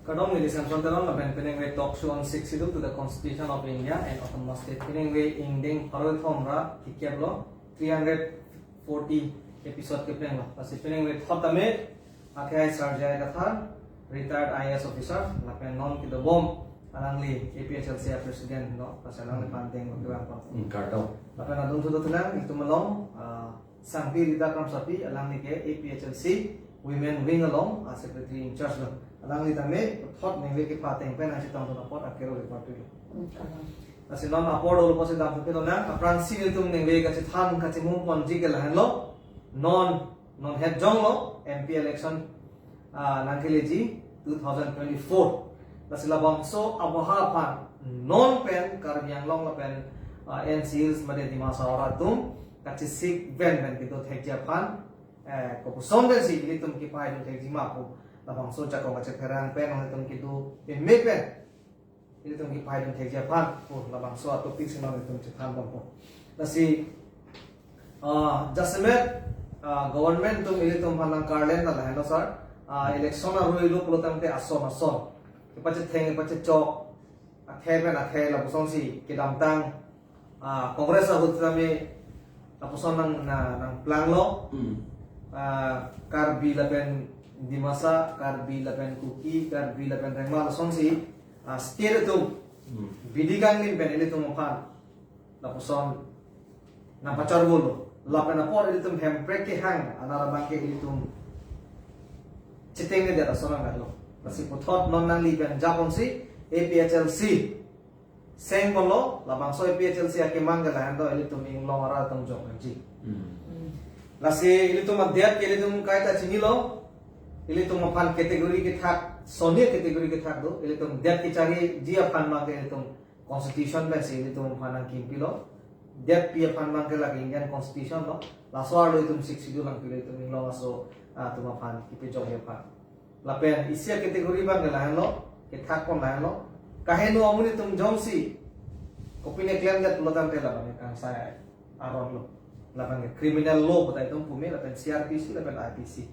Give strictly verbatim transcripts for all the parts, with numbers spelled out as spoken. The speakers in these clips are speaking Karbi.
Kardom, neli Samson Teron, lapen penang ve talk show on Sixth Schedule to the Constitution of India and Autonomous State. Penang ve ingdeng pharo thom ra thikep lo, three hundred forty episode ke penang lo. Lasi penang ve thot tame, akhai Sarjai Kathar, retired I A S officer, lapen non kedobom alangli A P H L C a president lo, lasi alangli pandeng lo kevang pon. Hmm, kardom. Lapen adung thudo thulang, itum along, ah, Sangpi Rita Kramsapi, alangli ke A P H L C Women Wing along a secretary in charge lo. Alangli tame thot ningve kepateng pen nangchetong tun apot akero report lo. Lasi non apor dolo pusi dam thupi lonang, aphrangsi itum ningve kachethan kachimung ponji ke lahenlo. Non, non het jonglo M P election, ah, nangkeleji two thousand twenty-four. Lasi labangso abaha aphan non pen Karbi Anglong lapen, ah, N C Hills mate Dima Hasao arat atum kachesik ven pen kedo thekji aphan, eh, kopuson pensi ilitum kepahai dun thekji ma pu labangso jakong kachepherang pen nangtum kedo peme pen ilitum kepahai dun thekji aphan pu labangso a-topic si nangtum chethan bom pu. Lasi, ah, jasemet, ah, government atum ilitum aphan nangkarlen ta lahenlo sir. Ah, election arui lo pulo tangte ason ason, kepachetheng kepachechok, akhei pen akhei lapusonsi kedamtang, ah, Congress ahut tame lapuson nang, na, nangplanglo. Hmm. Ah, Karbi lapen Dimasa, Karbi lapen Kuki, Karbi lapen Rengma, lasonsi, ah, state atum, hmm, bidi kanglim pen ilitum aphan lapuson nangpachorvolo. Lapen apor ilitum Hemprek kehang alar abang ke ilitum chetengne det ason nanglo. Lasi puthot non nangli pen japonsi A P H L C seng ponlo, labangso A P H L C akemang ke lahenlo, ilitum inglong arat atum jok nangji. Hmm. Lasi ilitum adet ke ilitum kaita chinilo, ilitum aphan category kethak, soni category kethak do, ilitum det kechariji aphan abang ke ilitum constitution pensi ilitum aphan nangkimpilo. Detpi aphan abang ke lake Indian Constitution lo, laso arlo itum Sixth Schedule nangpilo itum inglong aso, ah, atum aphan kepajokji aphan. Lapen isi a-category abang ke lahenlo, kethak pon lahenlo. Kaheno amonit atum jongsi kopine klemdet pulo tangte labang ke kangsai aron lo. Labang ke criminal law puta itum pume, lapen C R P C, lapen I P C.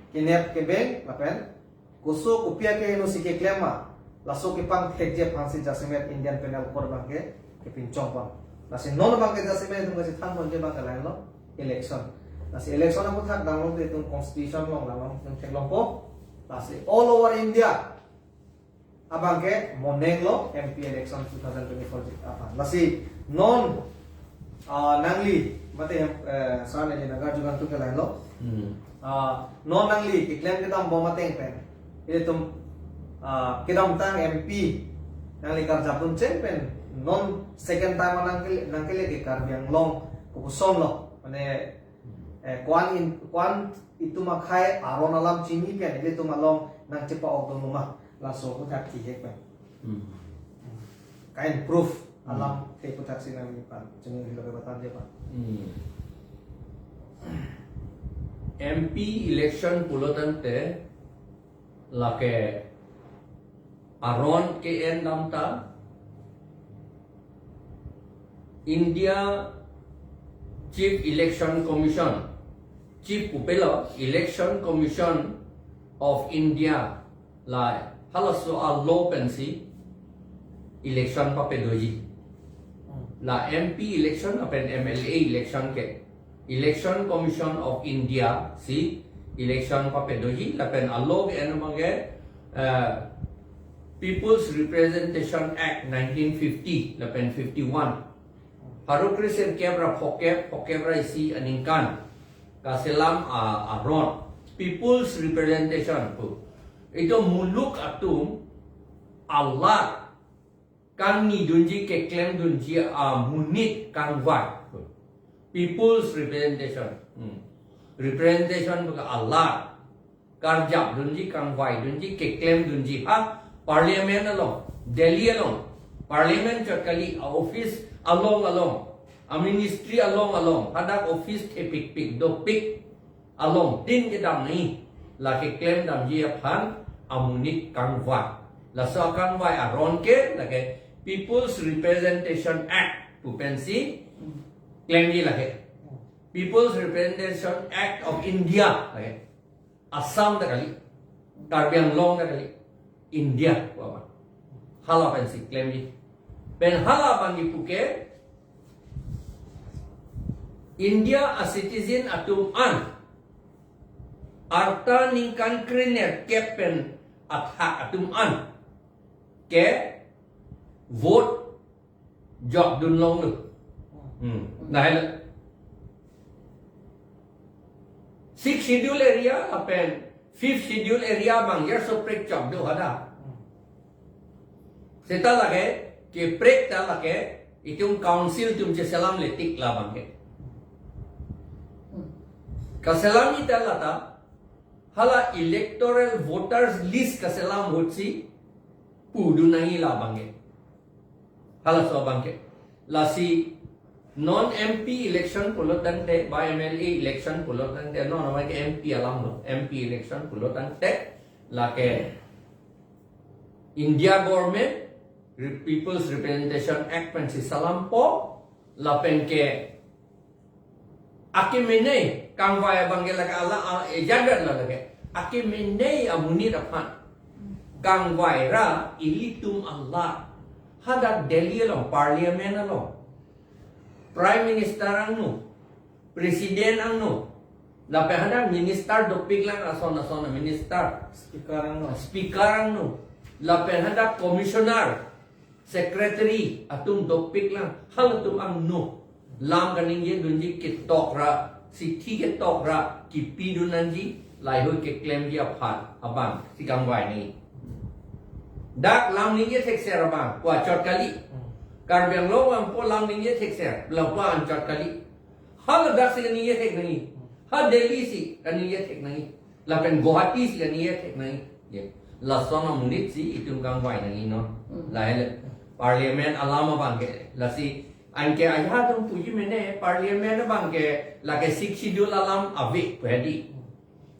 Kinep kebeng, lapen koso kopi akehenosi keklem ma, laso kepangthekji aphansi jasemet Indian Penal Code abang ke kepinchong pon. Lasi non abang ke jasemet itum kachethan ponji abang ke lahenlo election. Lasi election aputhak damlong te itum constitution along damlong itum theklongpo. Lasi all over India abang ke monenglo M P election two thousand twenty-four ji aphan. Lasi non, ah, nangli mate, eh, sir neli nangkarju kangtung ke lahenlo. Hmm. Ah, non nangli keklem kedam bom ateng pen ilitum, ah, kedamtang M P nangli karjap duncheng pen non second time nangkele, nangkele ke Karbi Anglong kopuson lo, mane, eh, ko-an in, ko-an itum akhai aron alam chini pen ilitum along nangchepa-ok dun ma, laso aputhak thihek pen. Hmm. Ka-improve, hmm, alam the aputhak si nangli aphan chini hilo ke batan je pa. Hmm. M P election pulo tangte lake aron ke-en dam ta India Chief Election Commission, Chief pupelo, Election Commission of India, la halaso a-law pensi election papedoji. La M P election lapen M L A election ke Election Commission of India si election papedoji, lapen a-law ke-en abang ke, eh, People's Representation Act nineteen fifty lapen fifty-one. Pharo kresirkep ra phokep, phokep ra isi aningkan kaselam a, aron People's Representation pu. Itum muluk atum alar kangni dunji, keklem dunji amonit kangvai. People's representation. Hmm. Representation pu ke alar karjap dunji, kangvai dunji, keklem dunji ha Parliament along, Delhi along, Parliament chot kali, a-office along along, a-ministry along along, hadak office thepikpik dopik along tin kedam nangji, lake klem damji aphan amonit kangvai. Laso akangvai aron ke lake People's Representation Act pu pensi klemji lake. People's Representation Act of India lake. Assam ta kali, Karbi Anglong ta kali. India pu abang. Hala pensi klemji. Pen hala abang kipu ke India a citizen atum an arta ningkan krenerkep pen athak atum an ke vote jokdun longlo. Hmm. Lahelo. Sixth Schedule area lapen Fifth Schedule area abang ya soprek chokdo hadak. Seta lake, keprek ta lake, itum council atum cheselamle tik labang ke. Kaselam ita lata, hala electoral voters list kaselam ahutsi pudun nangji labang ke. Halaso abang ke. Lasi non M P election pulo tangte, ba M L A election pulo tangte, non abang ke M P alam lo, M P election pulo tangte, lake India government, Re-, People's Representation Act pensi selampo, lapen ke akemene kangvai abang ke lake ala, ala ejagat la lake. Akemene amonit aphan kangvai ra ilitum ala hadak Delhi along, parliament along, Prime Minister angno, President angno, lapen hadak minister dopik lang ason ason a minister, Speaker angno. Speaker angno, lapen hadak commissioner, secretary atum dopik lang, halatum angno lam kaningjedunji ketok ra, sithi ketok ra kipidun nangji, lahei keklemji aphan abang si kangvai nangji. Dak lam ningje thekser abang ko achot kali. Karbi Anglong abang po lam ningje thekser, lapu anchot kali. Hala dak si kaningje thek nangji. Ha Delhi si kaningje thek nangji. Lapen Guwahati si kaningje thek nangji. Ya. Lason amonit si itum kangvai nangji non. Hmm. Lahei le parliament alam abang ke. Lasi anke ajahak atum puji mene parliament abang ke lake Sixth Schedule alam ave pu hedi.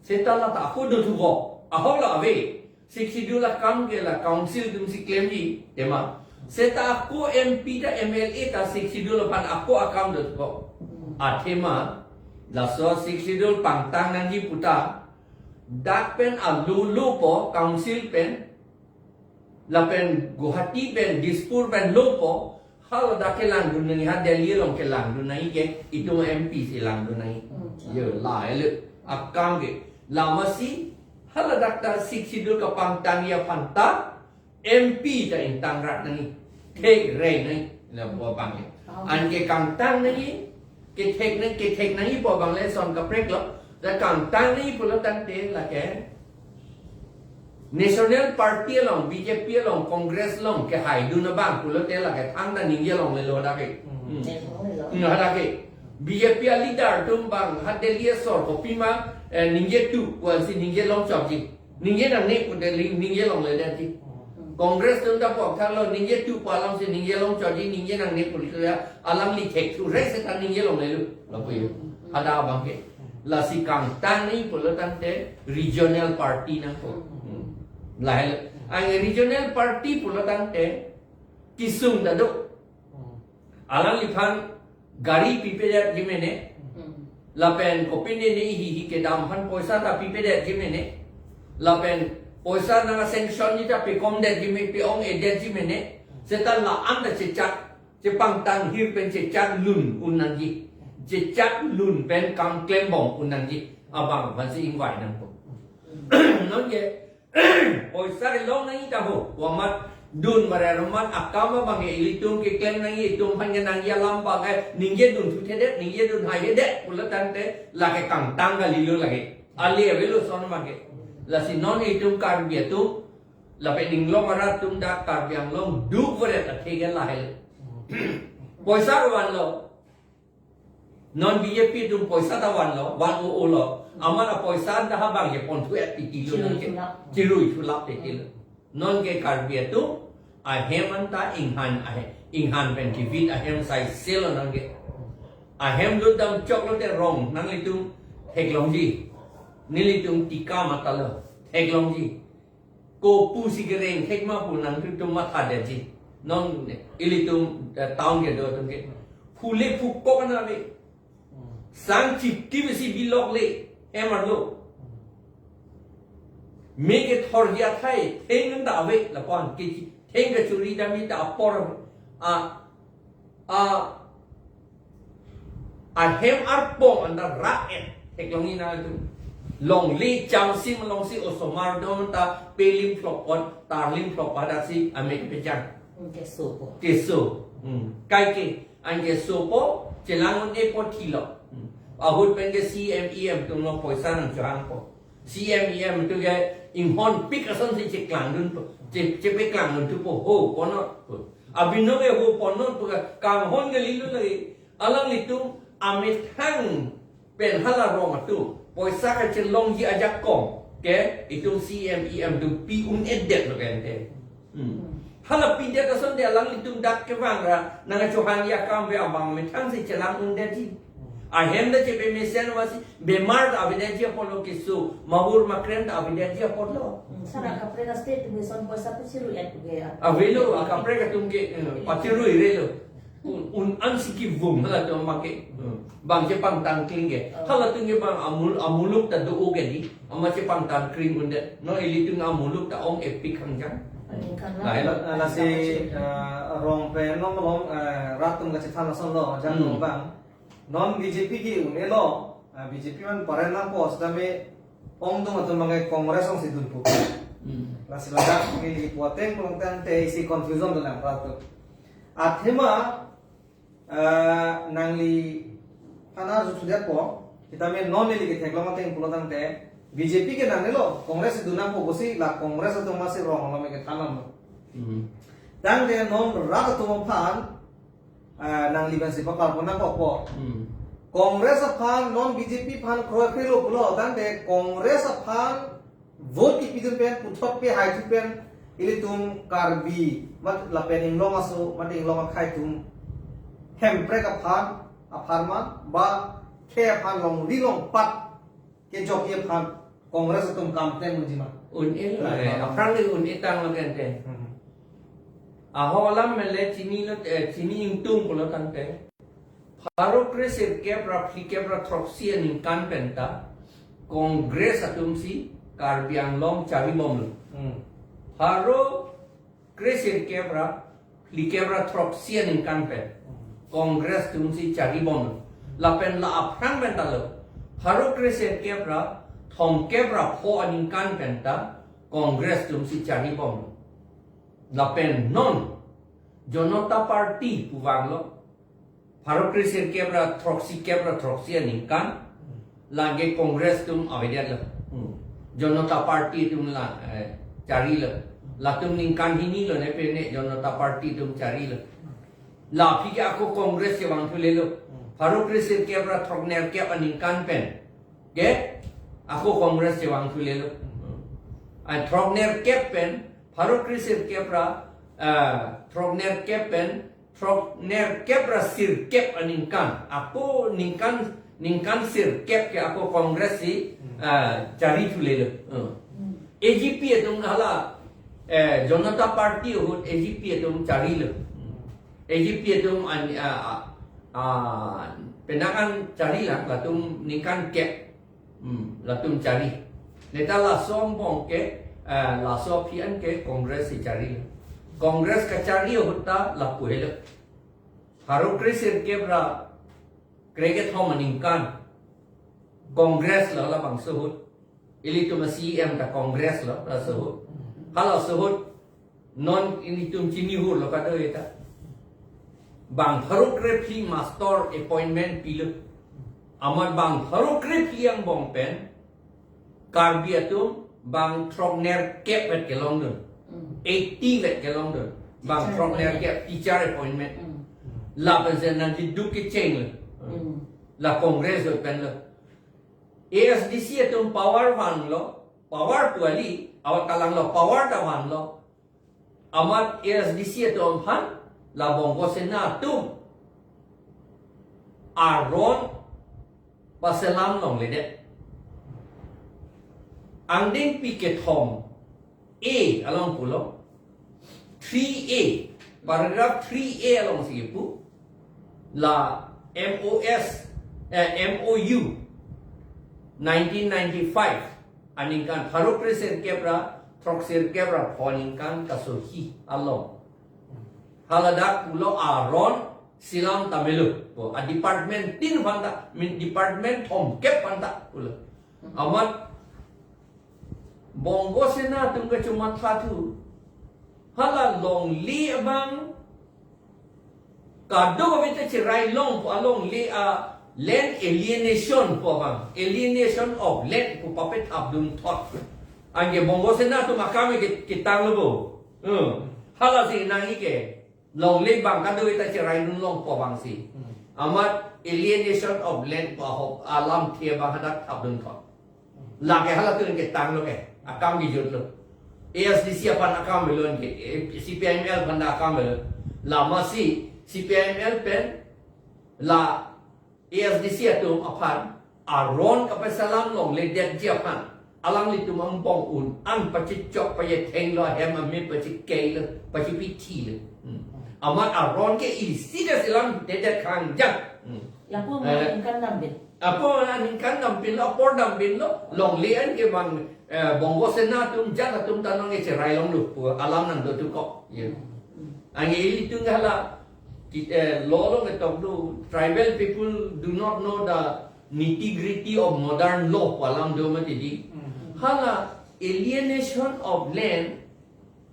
Seta lata ako dothupo. Ahok la ave. Sixth Schedule akam ke la council atum si klemji, tema. Seta ako M P ta M L A ta Sixth Schedule aphan ako akam dothupo. Athema, laso Sixth Schedule pangtang nangji puta, dak pen alulu po council pen, lapen Guwahati pen, Dispur pen lo po, haladak kelangdun nangji, ha Delhi along kelangdun nangji ke, itum M P si langdun nangji. Hmm. Yo, lahei le, akam ke. Lamasi, haladak ta Sixth Schedule kapangtangji aphan ta, M P ta ingtang rat nangji. Thekrei nangji. Lapu abang ke. Ah. Anke kangtang nangji, kethek nang, kethek nangji pu abang le son kaprek lo. Dak kangtang nangji pulo tangte lake National Party along, B J P along, Congress along kehaidun abang pulote lake thangta ningje longlelo dak ke. Hmm. Hmm. Hmm, hadak ke. B J P a leader atum abang ha Delhi asor kopima, eh, ningjetu pusi ningje longchotji. Ningje nangne pu Delhi ningje longledetji. Congress atum ta pu apthalo ningjetu pu alamsi ningje longchotji, ningje nangne pu alamli thekthu re seta ningje longlelo. Lapu yo. Hadak abang ke. Lasi kangtang nangji pulo tangte regional party nangpo. Hmm. Lahei le. Ang regional party pulo tangte kisung ta do. Alangliphan gari pipedetji mene. Hmm. Lapen kopine ne hihi kedam aphan poisa ta pipedetji mene. Lapen poisa nang sanctionji ta pekomdetji me, pe-ong-edetji mene. Seta la-an ta chechak, chepangtang hir pen chechak lun un nangji. Chechak lun pen kam klembom un nangji. Abang aphansi ingvai nangpo. Nonke poisa kelong nangji ta ho. Wamat dun bare romat akam abang ke ilitum keklem nangji, itum aphan kenangji alam abang ke ningje dun thuthedet, ningje dun haihedet pulo tangte lake kangtang kalilo lake. Ali avelo son abang ke. Lasi non itum Karbi atum, lapen inglong arat atum dak Karbi Anglong duk veret athe ke lahei le. Poisa vanlo. Non B J P atum poisa ta vanlo, van o-o lo. Amat apoisa ta ha abang ke ponthu et titi lo nang ke. Chirui chulap. Chirui chulap titi lo. Nonke Karbi atum ahem anta inghan ahem, inghan pen kivit ahem saise lo nang ke. Ahem lut dam chok lote rong nanglitum theklongji. Nelitum tika matalo theklongji. Kopusi kereng thek ma pu nangtum mathadetji. Non ilitum, eh, town kedo atum ke. Phule phukok ana ave. Sang chipti besi bilok le. Hem arlo. Me kethorji athai theng ta ave lapu-an, ke theng kachuri dam ta apor a a ahem arpong anta rak-et theklongji nangtum. Longle cham si malong si osomar dom ta pelim phlok-ot, tarlim phlok-ot si ame kepejang. Keso po. Keso. Hmm. Kaike, anke sopo, chelang un-epo thilo. Hmm. Ahut pen ke C M E M atumlo poisa nangchohangpo. C M E M atum ke inghonpik ason si cheklangdunpo. Che, chepeklangdunpo ho, ponot. Abinong ke ho ponot pu ke kanghon ke lilo lagi. Alanglitum amethang pen hala rong atum poisa kachelongji ajakong ke itum C M E M atum pi un-edetlo kente. Hmm. Hala pidet asonte alanglitum dak kevang ra nangchohangji akam ave abang methang si chelang undetji. Ahem ta chepemesen vasi bemar ta avedetji apotlo, keso, mahur makrem ta avedetji apotlo. Hmm, sar akaprek a-state atum ke son poisa puchiru-et ke a. Avelo, akaprek atum ke, eh, pachiru-irelo. Un, un-an si kevung halatum make. Hmm. Bang chepangtang kling ke. Oh. Halatum ke bang amul, amuluk ta do-o ke di. Amat chepangtang kling undet. Non ilitum amuluk ta ong-epik hangjang. Aningkan la. Lahelo. Lasi, eh, rong pen non malom, eh, rat atum kachethan asonlo, jang Hmm. dong bang. Non B J P ke un-elo, ah, B J P man paren nangpo, setame ongdung atum abang ke Congress along si dunpo. Hmm. Lasi ladak neli pu ateng pulang tangte isi confusion do nang rat atum. Athema, ah, nangliphan arju sudetpo, setame non neli ketheklong ateng pulo tangte, B J P ke nangnelo, Congress si dun nangpo pusi la Congress atum masi rong along me kethan nanglo. Hmm. Tangte non rat atum aphan, ah, nangli pensi paklar pon nangkokpo. Hmm. Congress aphan non B J P aphan kroikrelo pulo, tangte Congress aphan vote kipidun pen puthot pehaithu pen ilitum Karbi mat lapen inglong aso mat inglong akhei atum Hemprek aphan, apharman ba khei aphan longri longpat kejokji aphan Congress atum kam klem unji ma? Un-e lo, eh, aphrang le un-e tanglo kente. Hmm. Aho alam mele chinilo, eh, chini ingtung pulo tangte. Pharo kresirkep ra phlikep ra throksi aningkan penta Congress atum si Karbi Anglong charibomlo. Hmm. Pharo kresirkep ra phlikep ra throksi aningkan pen Congress atum si charibom. Lapen la aphrang penta lo. Pharo kresirkep ra thomkep ra pho aningkan penta Congress atum si charibom. Lapen non Janata Party pu vanglo. Pharo kresirkep ra throksikep ra throksi aningkan lake Congress atum avedetlo. Hmm. Janata Party atum la, eh, charilo. Latum ningkan hini lo ne pene Janata Party atum charilo. La aphi ke ako Congress chevangthulelo. Hmm. Pharo kresirkep ra throknerkep aningkan pen ke ako Congress chevangthulelo. Hmm. Ai throknerkep pen, pharo kresirkep ra, eh, throknerkep pen, throknerkep ra sirkep aningkan. Ako ningkan, ningkan sirkep ke ako Congress si, Hmm. ah, charithulelo. Hmm. Hmm. A G P atum hala, eh, Janata Party ahut A G P atum charilo. Hmm. A G P atum an, ah, ah, ah, penang an charilang, latum ningkan kep. Hmm, latum chari. Neta laso angbong ke, eh, laso aphi an ke Congress si chari. Congress kachari ahut ta lapu helo. Pharo kresirkep ra krekethom aningkan Congress lo labangso ahut. Ilitum a-C E M ta Congress lo laso ahut. Halaso ahut non ilitum chini hurlo kado eta. Bang pharo krephli master appointment pilo. Amat bang pharo krephli angbong pen Karbi atum bang throknerkep vet kelongdun. Hmm. Eighty vet kelongdun. Bang Teacher throknerkep appointment. Teacher appointment. Hmm. Lapen sen nangkeduk kechenglo. Hmm. La Congress vet penlo. A S D C atum power vanlo. Power pu kali, awat kalanglo power ta vanlo. Amat A S D C atum aphan la Bongo Sena atum aron paselam longledet. Angdengpi kethom A along pulo, three A, paragraph three A alongsi kipu, la M O S, eh, M O U nineteen ninety-five Aningkan pharo kre sirkep ra throk sirkep ra pho aningkan kasohi along. Haladak pulo aron silam tamelo. Pu a department tin aphanta, min department thomkep aphanta pulo. Amat Bongo Sena atum kachomatha thu. Hala longle abang kadokave ta cherai longpo, alongle a land alienation pu abang. Alienation of land pu pape thapdun thot. Anke Bongo Sena atum akam ke ketanglo bo. Hmm. Hala si nangji ke longle abang kadokave ta cherai dun longpo abang si. Hmm. Amat alienation of land pu ahok alamthe abang hadak thapdun thot. Lake halatum ketanglo ke, akam kejutlo. A S D C aphan akam avelo ke, eh, C P I M L aphan ta akam avelo. Lasi C P I M L pen la A S D C atum aphan aron kapasalam longledetji aphan alanglitum angbong un-an pachechok pachethenglo, ahem amit pachekelo, pachepithilo. Hmm. Amat aron ke isi ta selamthedet kangjang. Hmm. Lapu Eh. aningkan dambin. Apo aningkan dambinlo, apor dambinlo, longle an ke bang, eh, Bongo Sena atum jat atum ta nonke cherai longlo pu alam nangdotu kok. Ya. Hmm. Anke ilitum hala, ki-, eh, law along ketok do, tribal people do not know the nitty gritty of modern law pu alam do mati di. Hmm. Hala alienation of land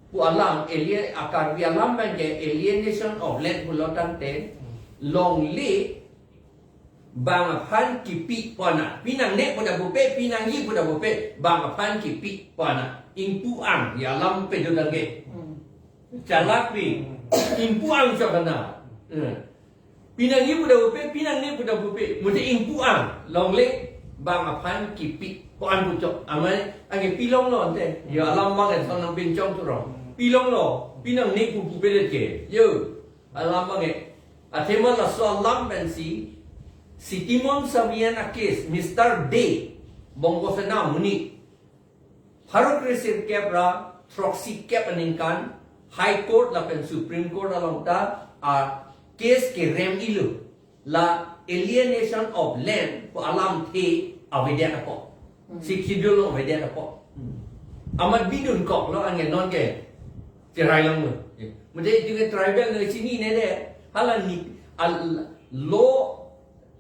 pu alam, alien, a Karbi alam abang ke alienation of land pulo tangte, Hmm. longle bang aphan kipi pu anat. Pinangne pu ta pupe, pinangji pu ta pupe, bang aphan kipi pu anat. Ingpu-ang, ya alam pedo tangke. Hmm. Chalak pi, Hmm. ingpu-ang chok anat. Hmm. Pinangji pu ta pupe, pinangne pu ta pupe, mute ingpu-ang, longle bang aphan kipi pu an puchok. Amai, anke pilonglo ante. Ya alam abang en son nangpinchong turong. Hmm. Pilonglo, pinangne pu pupedet ke. Yo. Alam abang ke. Athema laso alam pensi Sitimon Savian a case, Mister Dey, Bongo Sena amonit, pharo kre sirkep ra throksikep aningkan High Court lapen Supreme Court along ta a case kerem-ilo. La alienation of land pu alamthe avedet ako. Hmm. Sixth Schedule along avedet ako. Hmm. Amat bidun koklo, anke nonke cherai longlo. Mute itum ke tribal nangchinine de. Hala ni, al-, law,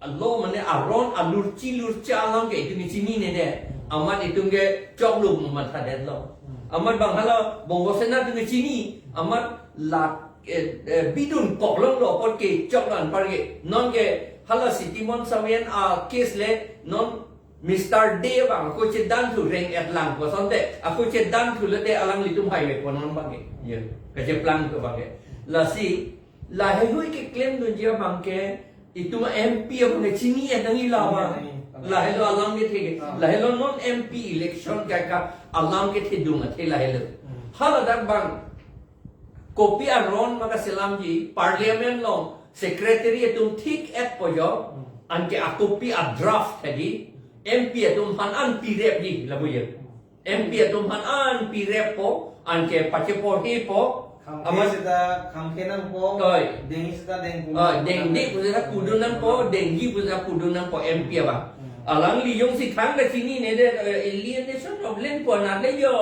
law mane aron alurchi lurcha alam ke itum ke chinine de. Amat itum ke choklo mathadetlo. Hmm. Amat bang hala Bongo Sena atum ke chini. Amat la, eh, eh, bidun koklonglo apot ke choklo anpar ke. Nonke hala Sitimon Savian a case le non Mister Dey abang ako chedan thu reng-et lang pu asonte, ako chedan thu lote alanglitum highway pu non abang ke. Ya, kacheplang thu abang ke. Lasi, laheihui keklemdunji abang ke, itum M P abang ke chini-et nangji la abang. Chini-et nangji. Lahelo alam kethe ke. Ah. Lahelo non M P election ke ka alam kethedung athe lahelo. Hmm. Haladak abang, kopi aron ma kaselamji, Parliament along Secretary atum thik-etpo jo, Hmm. anke akopi a draft hedi, M P atum aphan an pirepji, lapu ya. M P atum aphan an pireppo, anke pacheporhepo, Khangke amat seta khangke nangpo, Oi. Dengji seta dengpon Oi, nangpo, dengdi pu seta pudun nangpo, dengji pu seta pudun nangpo M P abang. Hmm. Alangli jongsi thang kachinine de, eh, alienation of land pu anat le jo,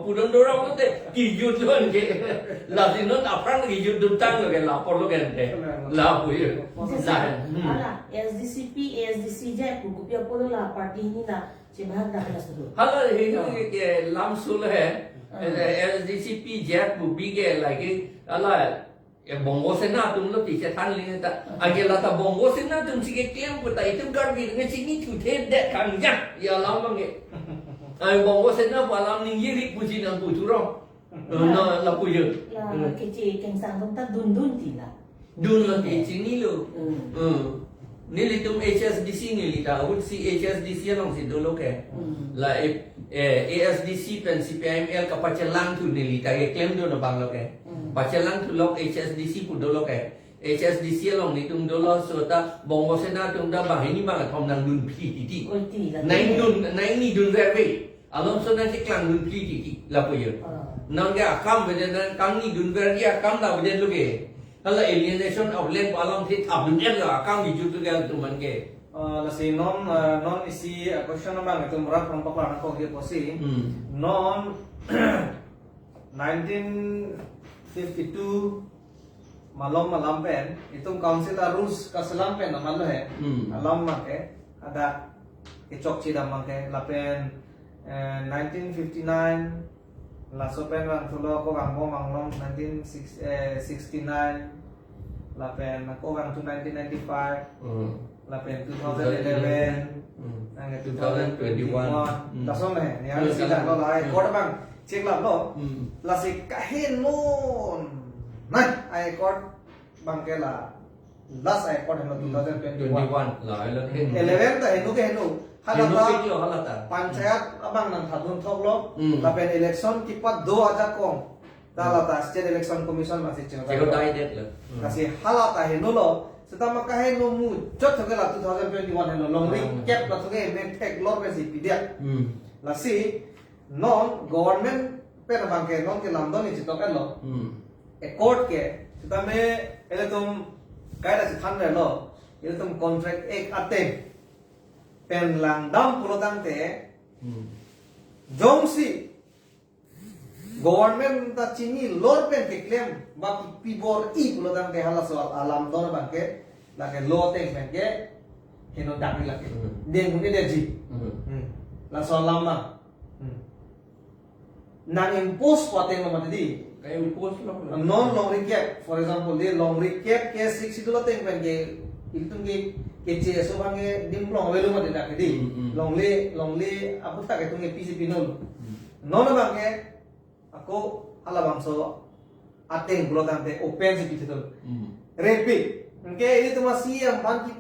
pudun dorong te, kijut lon ke. Lasi non aphrang kijutdun tanglo ke, la apor lo ke ante. Lapu ya. Jesa, Nah, hmm. Hala, S D C P, A S D C je, pu kopi apotlo la party hini la, chebahak dak la sudu. Hala, he, he, ke lamsul he. Hmm. Eh, S D C P je, pu bi ke lagi, hala, eh, Bongo Sena atumlo ti chethan ling ta. Anke lata Bongo Sena atum si keklem pu ta itum Karbi nangchinithudetdet kangjang. Ya alam abang ke. Ai Bongo Sena pu alam ningje ri puji nangpu turong. Eh, na lapu ya. La, Hmm. Keche kengsang atum ta dundun ti la. Dunlo ti chinilo. Hmm. Hmm. Nelitum H S D C neli ta, ahut si H S D C along si dolo ke. Hmm. La, eh, eh, A S D C pen C P I M L kapachelang thu neli ta keklemdun abang lo ke. Hmm. Pachelang thu lok H S D C pu dolo ke. H S D C along netum dolo so ta Bongo Sena atum ta banghini bangkethom nangdunphli titi. Oi, ti la. Nangdun, nangnidunverve. Alomso nangcheklangdunphli titi. Lapu ya. Ah. Nonke akam avedet nang, kangnidunverji akam ta avedetlo ke. Hala alienation of land pu alamthe thapdun-etlo, akam kijutlo ke atum an ke. Uh, lasi non, uh, non isi, uh, question abang itum rat rong paklar nangkok dia posi. Hmm. Non nineteen fifty-two malom malam pen itum council a rules kaselam pen aman lo he. Hmm. Alam abangke ada kechokche dam abangke lapen, eh, nineteen fifty-nine laso pen vangthulo, ako vang bom vanglong nineteen sixty, eh, sixty-nine, lapen ako vangthu nineteen ninety-five, Hmm. lapen two thousand eleven, Hmm. nang two thousand twenty-one. Hmm. Lason he, ni Hmm. hari sida lo la, Hmm. accord abang check lap lo. Hmm. Lasi kaheno nai, accord abangke la last accord helo Hmm. two thousand twenty-one. Twenty-one la, hala ke. Hmm. Eleven ta heno ke heno. Hala Heno ta pik lo, hala ta. Panchayat abang nangthadun thok lo. Hmm. Lapen election kipat do ajakong ta Hmm. la ta State Election Commission masi cheng Cheng dai dai det lo. Hmm. Lasi hala ta heno lo. Seta ma kaheno muchot thok ke la two thousand twenty-one heno. Longri Hmm. kep la thok ke methek lor pensi pidiak. Hmm. Lasi non government pen abangke non ke lamdon ni chitok lo. Hmm. Accord ke, sitame ilitum kaita si than lo, ilitum Contract Act ateng pen langdam pulo tangte, Hmm. jongsi government ta chini lor pen keklem ba pi bor-i pulo tangte halaso alamdon abangke, lake law ateng pen ke heno dak ni lake. Hmm. Deng huni dia ji. Hmm. Hmm. Laso alam ma. Hmm. Nang impose ko ateng lo mati di. Ka-impose lo. Non longri kep, for example, di longri kep ke Sixth Schedule ateng pen ke, itum ke, ke C S O abang ke dim long avelo mati dak di. Hmm, hmm. Longle, longle, aputhak itum ke P C P non. Hmm. Non abangke, ako halabangso ateng pulo tangte open si pithiton. Hmm. Repeat. Anke ilitum a-C M aphan ke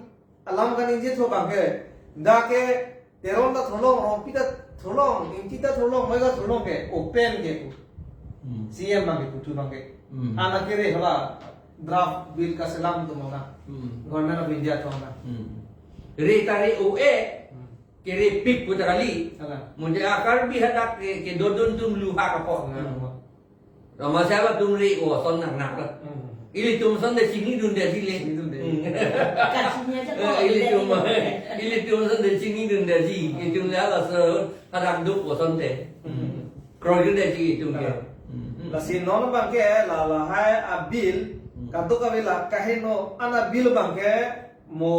alam kaningje tho abangke, dak ke Teron ta tholong, Rongpi ta tholong, Ingti ta tholong, Mega tholong ke, open ke pu. Hmm. C M abangke puthu abangke. Hmm. Ana kere hala draft bill kaselam atum na. Hmm. Government of India atum na. Hmm. Re ta re-o-e, Hmm. kerepik pu ta kali. Hala. Monit a-Karbi hadak ke, kedodun atum luha kapo. Hala. Roma siapa atum re-o ason nang nang. Hmm. Ilitum ason de chinidunde si le. Chinidunde. Hmm. Kachini aja Eh, ko, ilitum, ilitum ason de chinidunde si. Hmm. Itum le halaso hadak duk ason te. Hmm. Kroidunde si itum ke. Hmm. Hmm. Lasi non abangke la lahai a-bill, Hmm. kaduk a-bill la kaheno an a-bill abangke mo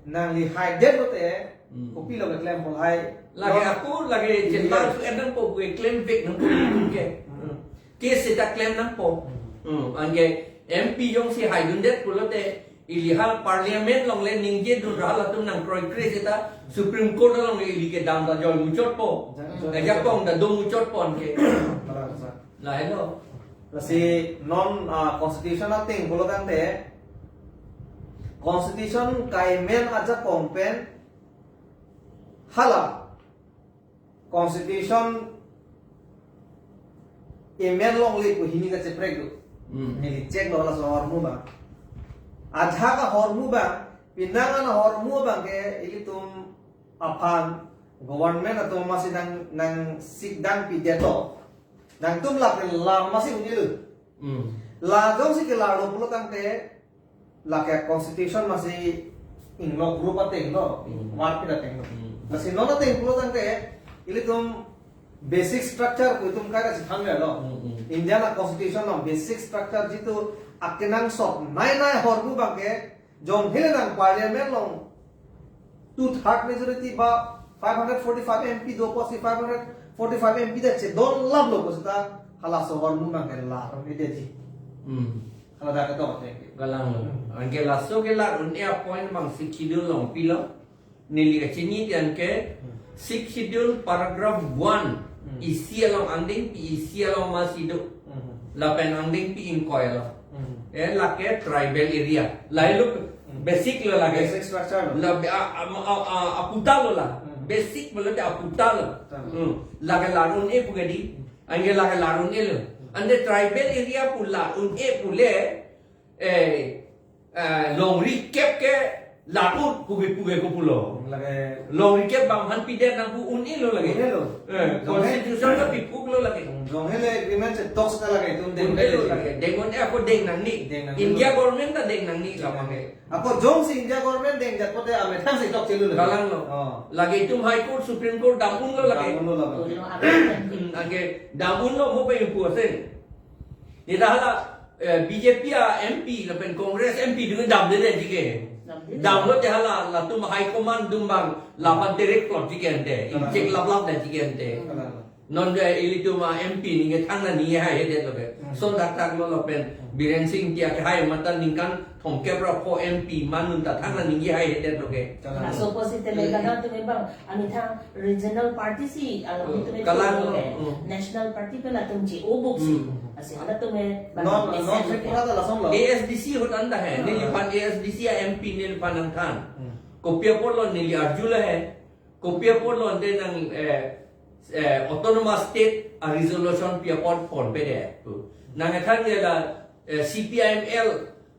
nangli haidet lote, Hmm. kopilo keklem pol hai. Lake Non aku, lake Iya. Chenlang su enang po, gue klem vek nang po, ke. Hmm. Ke seta klem nang po. Hmm. Hmm. Anke M P jongsi haidundet pulote, ili hal parliament along le ningjedun ra halatum nangkroikre seta Supreme Court along le ili kedam ta joi muchot po. Ja-, ja-, Ajakong ta do muchot po anke. Balang sa. Lahelo. Lasi non, ah, constitution ateng pulo tangte, constitution ka-amend ajakong pen hala constitution amend longle pu hini kacheprek do. Hmm. Neli check lo laso ahormu abang. Ajahak ahormu abang, penang an ahormu abangke ilitum aphan government atum masi nang, nangsikdam pidet lo. Nangtum lapen lar masi un-elo. Hmm. La jongsi kelar lo pulo tangte, lake constitution masi inglok group ateng lo, Hmm. warpit ateng lo. Hmm. Lasi non ateng pulo tangte, ilitum basic structure pu itum kaita si than lo. Hmm, hmm. India la constitution along basic structure jitu akenangsot nai nai ahormu abangke, jong hele nang parliament along two third majority ba five hundred forty-five M P do pusi five hundred forty-five M P ta chedon lap lo pu seta halaso ahormu abangke lar un-edetji. Hmm. Hala dak ketok te. Galang lo. Hmm. Anke laso ke lar un-e a-point abang Sixth Schedule along pilo. Neli kachini tian ke Hmm. Sixth Schedule paragraph one Hmm. isi along angdengpi isi along masi do. Hmm. Lapen angdengpi ingkoi lo. Hmm. Eh, lake tribal area. Lahelo Hmm. basic lo lake. Basic structure lo. La, a, a, a, a, aputa lo la. Hmm. Basic pulote aputa lo. Puta lo. Hmm. Lake lar un-e pu ke di. Hmm. Anke lake lar un-e lo. Hmm. Ante tribal area pu lar un-e pu le, eh, eh, longri kep ke Lapu puge puge ko pulo. Lake long rikep bang han pidet nangpu un-elo lake. Un-elo. Eh, Jong he- constitution ta pipuk lo lake. Jong hele agreement se talks ta lake itum deng un-elo lake. Deng un-e ako deng nangji. Deng nangji. India government ta deng nangji labang ke. Ako jongsi India government deng jat pote amethang si talk chelu lake. Kalang lo. Oh. Lake itum High Court, Supreme Court dam un lo lake. Dam un lo labang. Anke dam un lo mo pe impu ase. Neta hala, eh, B J P a M P lapen Congress M P dunge damde le jike. Damde. Damlo te hala latum high command atum bang lapan terek plot jike ante. Kalang. Inchek laplap le jike ante. Kalang. Non ke ilitum a M P ningke thangta ningje haihedet lo ke. Hmm. Son dak dak lo lapen Biren Singh Engti ke hai mata ningkan thomkep ra pho M P manun ta thangta ningje haihedet lo ke. Kalang. Laso pusi tele kadang atum bang amethang regional party si, ah, hmm, atum kalang, eh, hmm, national party pen atum ji obok si. Hmm. Lasi halatum eh, non, bang non mesen Tripura ke. Ta lason lo. A S D C ahut anta he. Hmm. Neliphan A S D C a M P neliphan nangthan. Hmm. Kopi apotlo neli arjulo he. Kopi apotlo ante nang, eh, eh, autonomous state a resolution pi apot phonpedet pu. Nangthan ke la, eh, C P I M L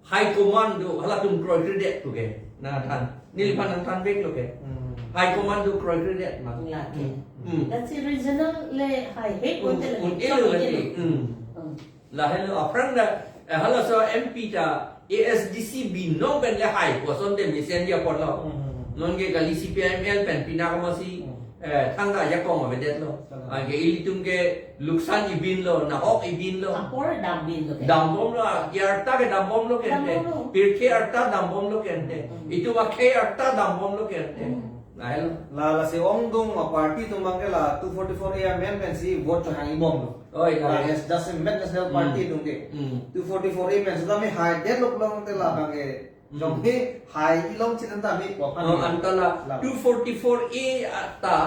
high command do halatum kroikredet pu ke. Nangthan. Neliphan nangthan vek lo ke. Hmm. High command do kroikredet ma. Lake. Hmm. Lasi regional le hai he un-, konte lake. Un-elo lake. Hmm. Hmm. Lahelo aphrang ta, eh, halaso M P ta A S D C binong pen le hai kosonte mesenji apotlo. Hmm. Non ke kali C P I M L pen pina kama si, hmm, eh, thangta ajakong avedetlo. Hmm. Anke ilitum ke luksan ibinlo, nahok ibinlo. Apor dambinlo ke. Dambomlo, ke arta ke dambomlo ke ante. Dambomlo. Pirthe arta dambomlo ke ante. Hmm. Itum akhei arta dambomlo ke ante. Hmm. Lahelo. La, lasi ongdung a party atum bang ke la two forty-four A amendment si vote chohang ibomlo. Oi, la, oi. Yes, Jasemet National Party, hmm, atum ke. Hmm. Two forty-four A pen sudam haidet lo pulote labang ke. Hmm. Jong he hai ilong chinta mi ko pan. Oh, anta la. La. Two forty-four A ata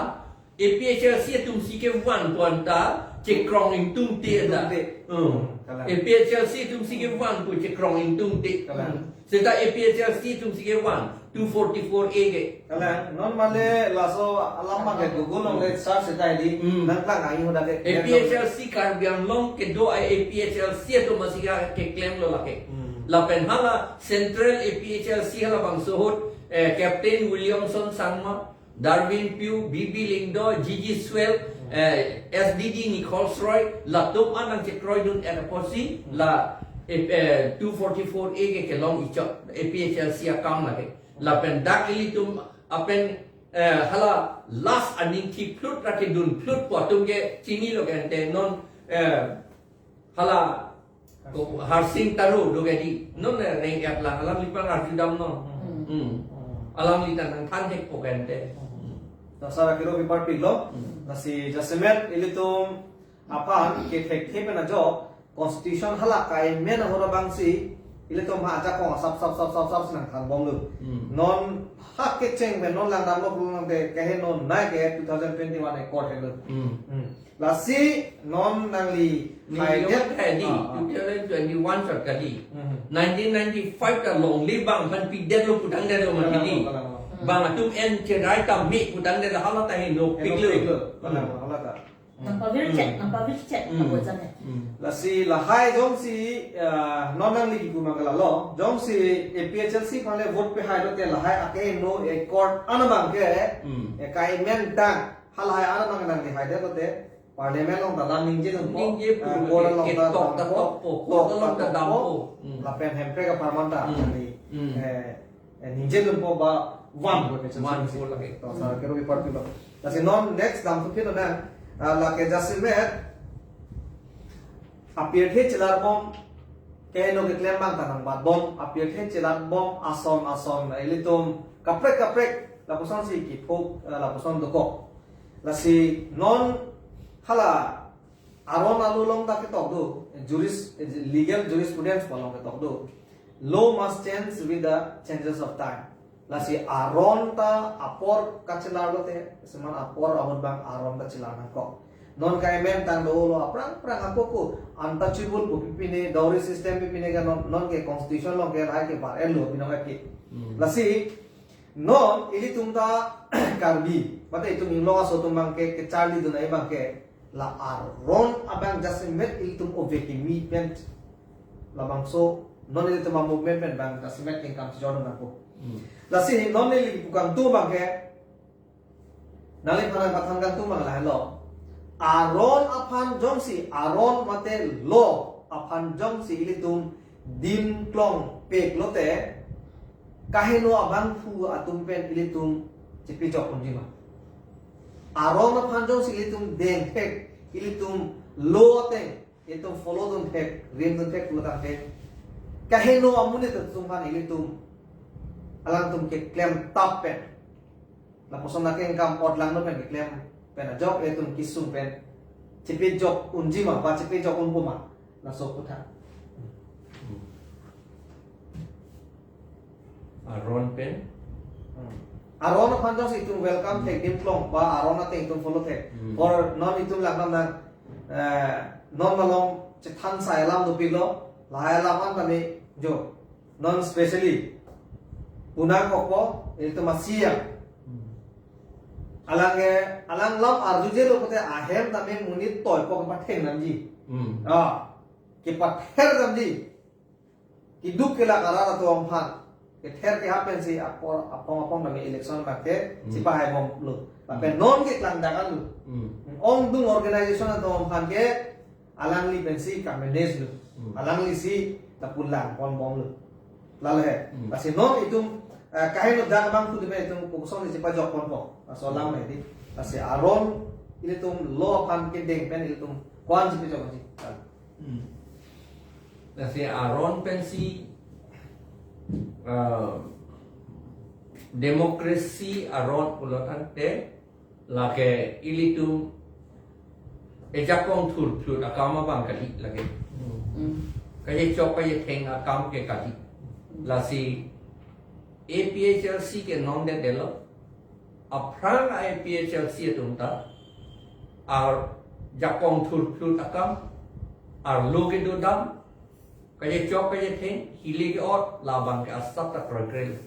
A P H L C atum si kevan pu anta chekrong ingtungte anta. Ingtungte. Hmm. Hmm, kalang. A P H L C atum si kevan pu chekrong ingtungte. Kalang. Hmm. Seta A P H L C atum si kevan two forty-four A ke. Kalang, non male laso alam ma ke Google along ke search seta di, hmm, nangklang ai hoda ke. A P H L C Karbi Anglong kedo ai A P H L C atum masi ke keklemlo lake. Hmm. Lapen hala Central A P H L C halabangso ahut, eh, Captain Williamson Sangma, Darwin Piew, B B Lyngdoh, G G Swell, eh, S D D Nichols Roy, latum an nangchekroidun-et apotsi, la, eh, eh, two forty-four A ke kelong ichot, A P H L C akam lake. Lapen dak ilitum apen, eh, hala last aning thiplut ra kedun plut pu atum ke chinilo ke ante non, eh, hala, ko Harsing Taro do ke di. Non, eh, reng-et lang, alangliphan arjudamnon. Hmm. Hmm. Alangli ta nangthan thekpo ke ante. Hmm. Dasar akiro bipar pilo. Hmm. Lasi jasemet ilitum aphan ke thekthe pen ajok constitution hala ka-amend ahut abangsi ilitum ha ajakong asap sap sap sap sap si nangthanbomlo. Hmm. Non ha kecheng pen non langdamlo pulo nangte keheno nai ke two thousand twenty-one accord helo. Hmm. Hmm. Lasi non nangli neli haidet. Yong hedi, ah, ah, two thousand twenty-one sat kali. Hmm. Nineteen ninety-five ta longle bang aphan pidetlo putangdetlo mati di. Kalang, kalang, kalang. Bang atum en cherai ta me putangdetlo hala ta heno piklo. Heno piklo. Kalang, hmm, hala ta. Nangpavirchet, hmm, nangpavirchet, hmm, abo jane. Hmm. Lasi lahai jongsi, ah, non nangli kipu mangkala lo. Jongsi A P H L C aphan le vote pehailote lahai akeheno accord an abang ke, hmm, eh, ka-amend tang. Halahai an abang nangli haidetlote Parliament along ta lam ningjedunpo. Ningje pu, ah, court along ta ketok ta dampo, tokpo, court along ta dampo. Hmm. Lapen Hemprek apharman ta, hmm, nangli, hmm, eh, eh, ningjedunpo ba van pu, pu lake. To, sar kero bipar pilo. Lasi non next damthu philo na, ah, lake jasemet apirthe chelarpon keheno keklem bang ta nangbatbom, apirthe chelarpon ason ason, ilitum kaprek kaprek lapuson si kiphuk, eh, lapuson dokok. Lasi non hala aron alo along ta ketok do, juris, legal jurisprudence pu along ketok do. Law must change with the changes of time. Lasi aron ta apor kachelarlote, seman apor ahut bang aron ta chelar nangkok. Non ka-amend tang dolo aphrang aphrang ako ko untouchable pu pipine, dowry system pipine ke non, non ke constitution along ke lahai ke bar-enlo binong ke. Hmm. Lasi non ilitum ta Karbi, mate itum inglong aso atum bang ke kecharlidun ai bang ke la aron abang jasemet ilitum ove kimi pen labangso non ilitum a-movement pen bang jasemet ingkam si jordan nangpo. Hmm. Lasi non neli pu kangtung abang ke, nangliphan nangkethan kangtung abang lahelo. Aron aphan jongsi, Aron mate law aphan jongsi ilitum dim klong pek lote, kaheno abangphu atum pen ilitum chepejok unji ma? Aron aphan jongsi ilitum deng thek, ilitum law ateng ilitum follow dun thek, rim dun thek pulo tangte, kaheno amonit atum aphan ilitum, alangtum keklem tap pen, lapuson akengkam ot langno pen keklem pen ajok ilitum kesung pen chepejok unji ma, ba chepejok unpo ma, laso aputhak. Aron pen? Hmm. Aron aphan jongsi itum welcome thek, dim klong, ba Aron ateng itum follow thek. Hmm. Or non itum langdam nang, eh, non malom chethan sai alam dopiklo, lahai alam an tame jo. Non specially punang kokpo, itum masiyang. Hmm. Alang ke, alang lam arjujelo pute ahem tame monit toipo kepathengnamji. Hmm. Ah, kepathernamji. Keduk kelak arat atum aphan kether kehap pensi apor apong apong tame election abang ke, hmm, chepahai bomlo. Lapen, hmm, non keklangdak anlo. Hmm. Ongdung organization atum aphan ke alangli pensi ka-manage lo. Hmm. Alanglisi lapu langpon bomlo. Lalo he. Hmm. Lasi non itum, eh, kaheno dak abangphu tame itum kosonsi chepajok ponpo, laso alam he di. Lasi Aron ilitum law aphan kedeng pen ilitum ko-an chepejok unji? Hmm. Lasi Aron pensi, eh, democracy aron pulo tangte, lake ilitum ejakong thurphlut akam abang kali lake. Hmm. Kachechok kachetheng akam ke kali. Lasi A P H L C ke nongdetdetlo. Aphrang A P H L C atum ta arjakong thurphlut akam, arlo kedodam, kachechok kachetheng, hile ke-ot, labang ke asap ta kroikre.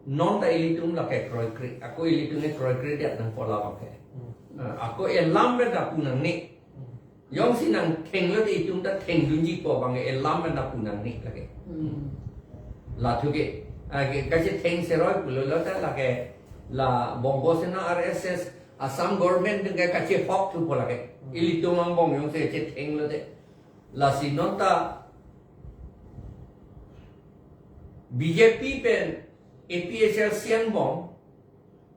Non ta ilitum lake kroikre, ako ilitum ke kroikredet nangpo labang ke. Hmm. Ah, ako elam pen ta pu nangne. Hmm. Jongsi nangthenglo te itum ta thengdunjipo abang ke elam pen ta pu nangne lake. Hmm. Lathu ke, ah, ke, kachetheng seroi pulo lo ta lake la Bongo Sena, R S S, Assam government atum ke kachehok thupo lake. Hmm. Ilitum angbong jongsi chethenglo te. Lasi non ta B J P pen A P H L C angbong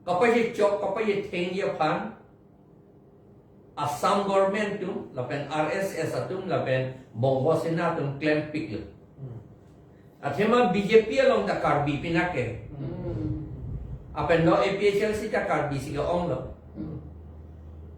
kapachechok kapachethengji aphan Assam government atum lapen R S S atum lapen Bongo Sena atum klempiklo. Hmm. Athema B J P along ta Karbi pinak ke. Hmm. Lapen lo A P H L C ta Karbi si ke-onglo. Hmm.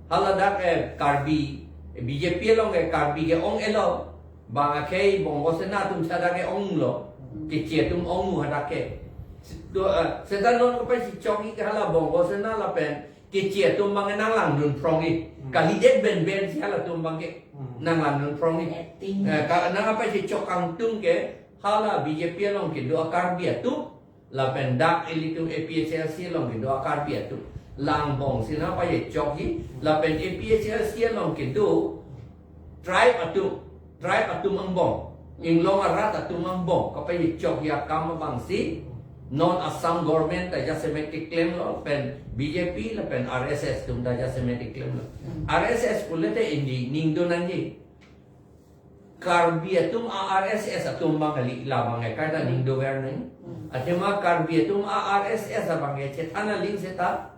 Hala dak, eh, Karbi, B J P along ke Karbi ke-ong-etlo. Bang akhei Bongo Sena atum seta ke-onglo. Hmm. Keche atum ong mu hadak ke. Seta, eh, seta non kapachechokji ke hala Bongo Sena lapen Keche atum abang ke nanglangdun phrongji. Hmm. Kalidet benben si halatum abang ke, hmm, nanglangdun phrongji. Acting. Eh, ka, nangkapachechok kangtung ke hala B J P along kedo a-Karbi atum, lapen dak ilitum A P H L C along kedo a-Karbi atum. La angbong si nangpachechokji, lapen A P H L C along kedo tribe atum, tribe atum angbong, inglong arat atum angbong kapachechokji akam abang si non Assam government ta jasemet keklemlo, pen B J P lapen R S S atum ta jasemet keklemlo. Hmm. R S S pulote indi ning do nangji. Karbi atum a-R S S atum abang kali, labang ke kaita ning dover nang. Hmm. Athema Karbi atum a-R S S abang ke chethan aling seta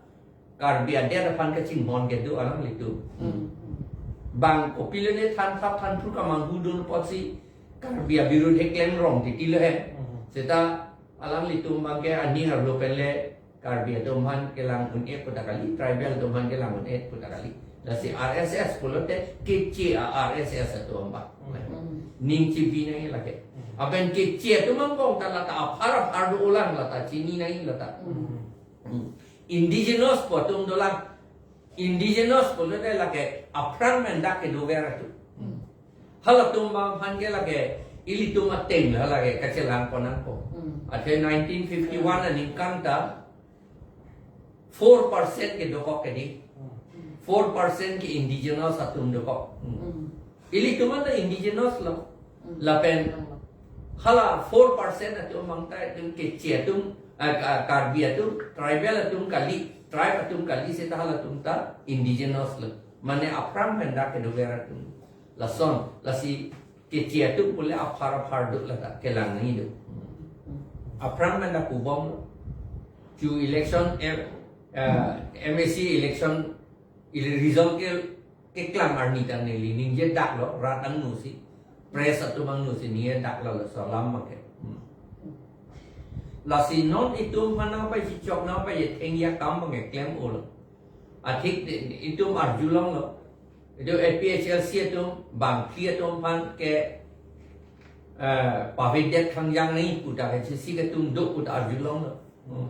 Karbi adet aphan kachinghon kedo alanglitum. Hmm. Bang kopilo ne than thap than thur kamanghu dun apotsi Karbi abirudhe klem rong titilo he. Hmm. Seta alanglitum abang ke aning arlo pen le Karbi atum aphan kelang un-e pu ta kali, tribal atum aphan kelang un-e pu ta kali. Lasi R S S pulote keche a-R S S atum abang. Hmm. Ning chibi nangji lake. Hmm. Lapen keche atum angbong ta lata aphar aphar dolang, lata chini nangji lata. Hmm. Hmm. Indigenous pu atum dolang. Indigenous pulote lake aphrang pen dak kedover atum. Hmm. Halatum abang aphan ke lake ilitum ateng la lake kachelang pon nangpo. Hmm. Athe nineteen fifty-one aningkan ta four percent ke dokok ke di. Hmm. Four percent ke indigenous atum dokok. Hmm. Hmm. Ilitum anta indigenous lo. Hmm. Lapen Hala four percent atum mangta atum Keche atum, ah, Ka-, Karbi atum, tribal atum kali, tribe atum kali seta halatum ta indigenous lo. Mane aphrang pen dak kedover atum. Lason, lasi Keche atum pule aphar aphar do lata kelang nangji do. Aphrang pen dak pubom lo. Ju election, eh, eh, M A C election ili result ke, keklang arni ta neli ningje dak lo, rat angno si, press atum angno si ningje dak lo, laso alam abang ke. Hmm. Lasi non itum aphan nangpachechok nangpachethengji akam abang ke klem-o lo. Athik de, itum arjulong lo. Itum A P H L C atum, bangphli atum aphan ke, eh, pavedet khangjang nangji pu ta kechesik atum do pu ta arjulong lo. Hmm.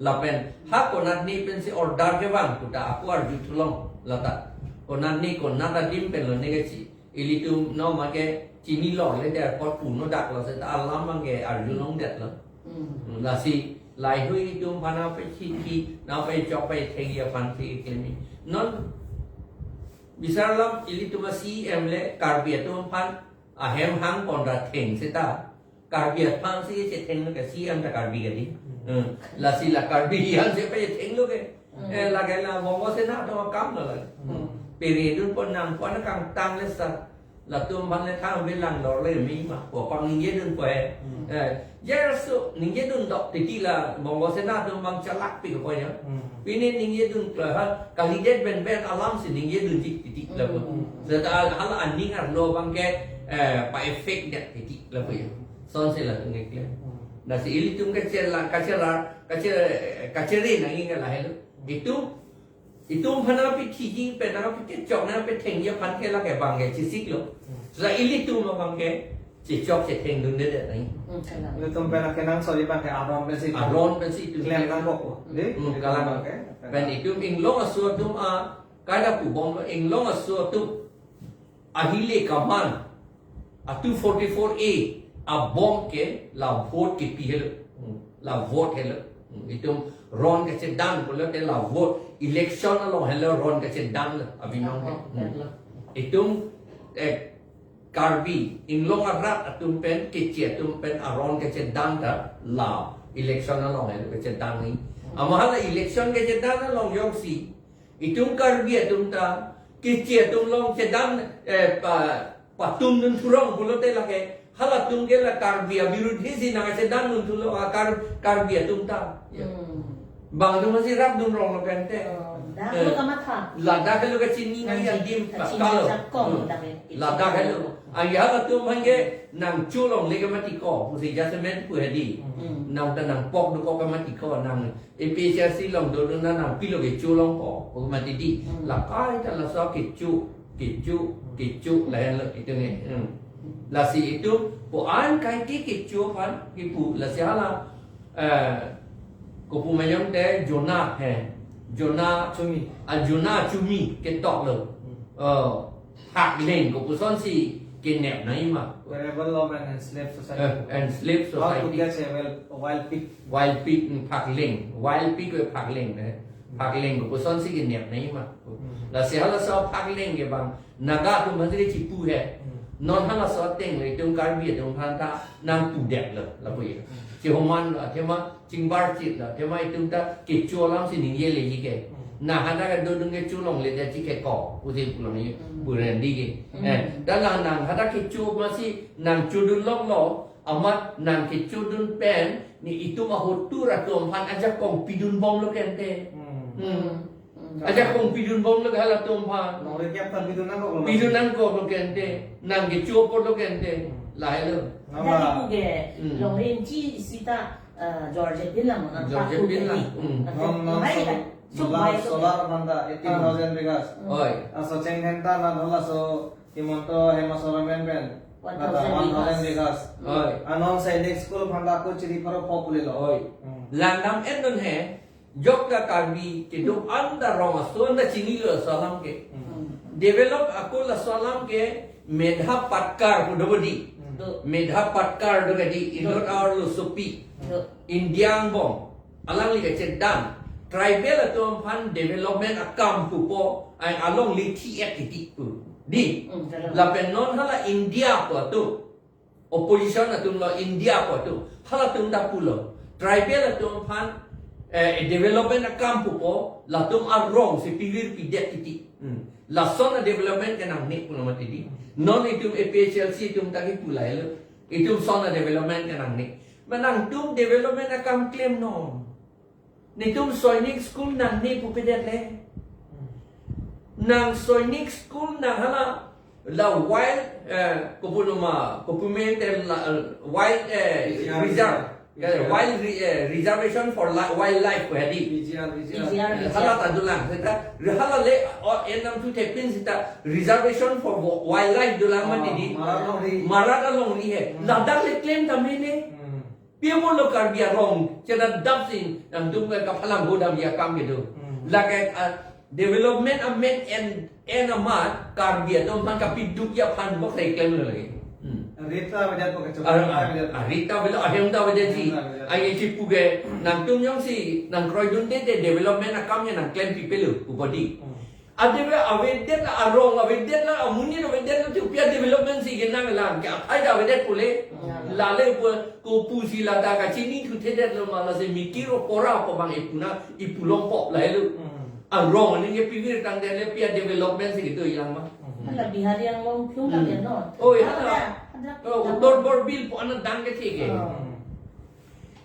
Lapen ha konatne pensi order kevang pu ta ako arjuthulong lata. Konatne konat adim pen lo ne kechi. Ilitum no make chinilo le der apot puno dak lo seta alam abang ke arjulongdet lo. Hmm. Hmm, lasi laheihui itum aphan nangpachethengji, nangpachechok pachethengji aphan si klem-i. Non bisar alam ilitum a-C E M le Karbi atum aphan ahem hangpon ra theng seta Karbi aphan si chetheng lo ke, C E M ta Karbi kali. Hmm. Hmm. Lasi la Karbi an si pachetheng lo ke. Hmm. Eh, lake la Bongo Sena atum akam lo lake. Hmm. Pere dunpo nangpo, nangkangtang le sa. Latum aphan le thang bilang dor le mi ma. Ko pang ningje dunpo he. Hmm. Eh, jerso ningje dun dok titi la Bongo Sena atum abang chalakpik po ya. Hmm. Pine ningje dun klo ha, kalidet ben ben alam si ningje dunji titi lapu. Hmm. Seta hala aning arlo abang ke, eh, pa-effect det titi lapu ya. Sonsi latum keklem. Hmm. Lasi ilitum kachelar, kachelar, kache-, kachere nangji ke lahelo. Itum, itum aphan nangpachethengji pen nangpachechok nangpachethengji aphan ke lake abang ke chesik lo. Hmm. Seta ilitum abang ke chechok chetheng dundedet nangji. Hmm, kalang. Ilitum pen akenangsot abang ke aron pensi, aron pensi itum klem nangkok lo. Di? Hmm, di kalang. Abang ke. Pen itum inglong aso atum a, kada pubom lo, inglong aso atum ahile kaman, a two forty-four A abom ke la vote kepi helo. Hmm. La vote helo. Hmm. Itum ron kachedang pulote la vote, election along helo ron kachedang lo abinong ke. Oh, hmm, helo. Itum, eh, Karbi, inglong arat atum pen, Keche atum pen aron kachedang ta la election along helo kachedang nangji. Hmm. Amat hala election kachedang along jongsi itum Karbi atum ta Keche atum along chedang, eh, pa, patum dun thurong pulote lake halatum ke la Karbi abirudhi si nangchedang dun thulo, a Kar-, Karbi atum ta. Ya. Hmm. Bang atum si rap dun rong lo kente. Oh, dak, eh, lo kamatha. Ladak lo kachini nangji, nangji adim kachini kalo. Jakong, hmm, dak ya. Ladak lo. Aja halatum aphan ke nangcholongle ke mati ko, pusi jasemen pu hedi. Hmm. Nang ta nangpok dokok ke mati ko, nang A P H L C along dodun nang pilo kecho longpo, pu mati di. Hmm. Lakai ta laso kecho, kecho, kecho, lahenlo itum ke. Hmm. Lasi itum, pu an kai ke kecho aphan, kipu, lasi hala, eh, kopu mayam te Jonah he. Jonah Chumi. A Jonah Chumi ketok lo. Hmm. Oh. Phakleng kopusonsi kenep nangji ma. Wearable of an enslaved society. Eh, enslaved society. How to catch a wild, a wild pig. Wild pig, mm, phakleng. Wild pig we phakleng, eh. Phakleng kopusonsi kenep nangji ma. Hmm. Lasi halaso phakleng ke bang Naga atum aphan si chipu he. Hmm. Non halaso ateng le itum Karbi atum aphan ta nangpudek lo, lapu ya. Hmm. Chihoman lo, athema chingbar chit lo, athema itum ta kecho alam si ningje leji ke. Hmm. Nang hadak dodun kecho longle ta chikhe ko, pusi pulang ye, hmm, purendi ke. Hmm. Eh, dan la nang hadak kecho masi nangchodun longlo, amat nang kechodun pen, ne itum ahotur atum aphan ajakong pidun bom lo kente. Hmm. Hmm. Hmm. Ajakong pidun bom lo ke halatum aphan. Longri kep ta pidun nangkok lo. Pidun nangkok lo kente. Nang kecho apot lo kente. Hmm. Lahelo. Nang jadi la- pu ke, hmm, longri inchi sita, eh, George Pin lang, nang George paku Pin jadi. Lang. Hmm. Nang, nang, mai so-, kan? Solar, solar manta eighteen thousand bighas. Hmm. Oi. Laso chengthenta nang halaso Himanta Hema Soren pen. One thousand bighas. One thousand bighas. Oi. Anon Sainik School aphan ta ako chiri pharo pho pule lo. Oi. Hmm. Langdam-et non he. Jok ta Karbi kedo anta rong aso anta chinilo laso alam ke. Hmm. Develop ako laso alam ke Medha Patkar pu do bodi. Hmm. Do. Medha Patkar do kadi, do, inut arlosopi. Do. India angbong. Alangli kachedang. Tribal atum aphan development akam pupo, ai along lithi ek kiti pu. Di. Hmm, dalam. Lapen non hala India pu atum. opposition atum lo, India apo atum, halatum ta pulo. Tribal atum aphan, eh, development akam pupo, latum arong si pivir pidet titi. Hmm. Lason a-development ke nangne pulo mati di. Non itum A P H L C atum ta kipu lahelo. Itum son a-development ke nangne. Ma nangtum development akam klemnon. Netum Sainik School nangne pupedet le. Nang Sainik School nang hala la wild, eh, kopulo ma, kopumen te la, eh, wild, eh, Reserve. Reserve. Eh, Reserve. Wild re-, eh, reservation for li-, wildlife ko hadi. Reserve, reserve. Reserve. Eh, hala ta dolang, seta, hala le, o, enam tu tepin seta, reservation for wa-, wildlife dolang mati di. Ah, Marat Longri. Marat Longri he. Hmm. Ladak le claim tame ne. Hmm. Pi apotlo Karbi arong, chedadap si, nangtum ke kaphalang hodam ya kam kedo. Hmm. Lake, ah, development amen en, en amat, Karbi atum aphan kapiduk ya aphan bok sai klemlo lagi. Hmm. Rita beda apa kacau? Ah, ah, rita beda, ahem ta beda ji. Ahem ta beda. Ai chipu ke, nangtum jongsi, nangkroidunde te development akam ya nangklem pipelo, upadi. Hmm. Ade be avedet la arong, avedet la amonit, avedet la tu pi a-development si kenanglang ke aphai ta avedet pule. Hmm. Lale pu kopusi lata kachinithudetlo ma lasi mikir o pora po bang ipu na ipu longpo lahelo. Hmm. Arong aning ke pivir tangdet le pi a-development si kedo ilang ma. Hmm. Hala Bihari Anglong phlung Hmm. lake no. Oh, ya. Hala. Hala, hala. Oh, Uttor Borbil pu ana dang ke thik ke. Hmm.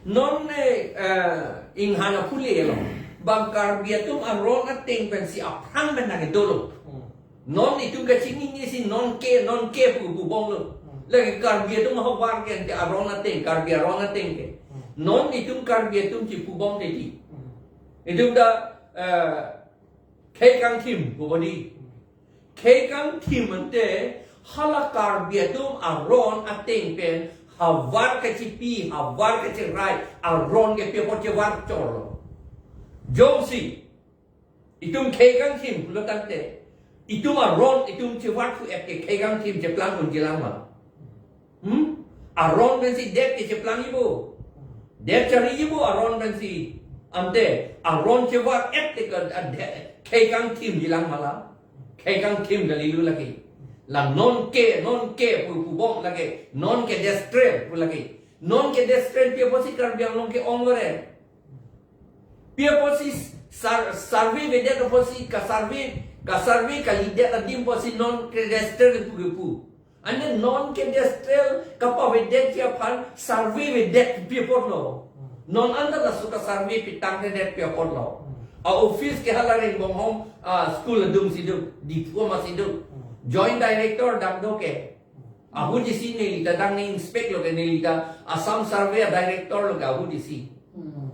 Non ne, eh, inghan aphu le lo. Bang Karbi atum aron ateng pensi aphrang pen nang dolo. Hmm. Non itum kachinine si non ke, non ke pu pubomlo. Hmm. Lake Karbi atum havar ke ante aron ateng, Karbi aron ateng ke. Hmm. Non itum Karbi atum chipubom teti. Hmm. Itum ta, eh, khei kangthim pubodi. Hmm. Khei kangthim ante hala Karbi atum aron ateng pen havar kachipi, havar kachirai, aron ke pi apot chevar chorlo. Jongsi itum khei kangthim pulo tangte, itum aron itum chevar thu-et ke khei kangthim cheplang un jilang ma. Hmm? Aron pensi det ke cheplang ibo. Det chari ibo aron pensi. Ante aron chevar-et te ka, a, det, khei kangthim jilang ma la. Khei kangthim kalilo lake. La non ke, non ke pu pubom lake. Non ke destrel pu lake. Non ke destrel pi apotsi Karbi Anglong ke-ong lo re. Pi apotsi sar-, survey vedet apotsi ka-survey, ka-survey kalidet adim apotsi non ke destrel pu kepu. Ane non ke destrel kapavedetji aphan survey vedet pi apotlo. Non anta laso ka-survey pitangtedet pi apotlo. A-office ke hala Ringbonghom, ah, school adung si do, Diphu ama si do. Joint director dak do ke. Ahut isi neli ta dang ne-inspect lo ke neli ta Assam Survey a-director lo ke ahut isi. Hmm.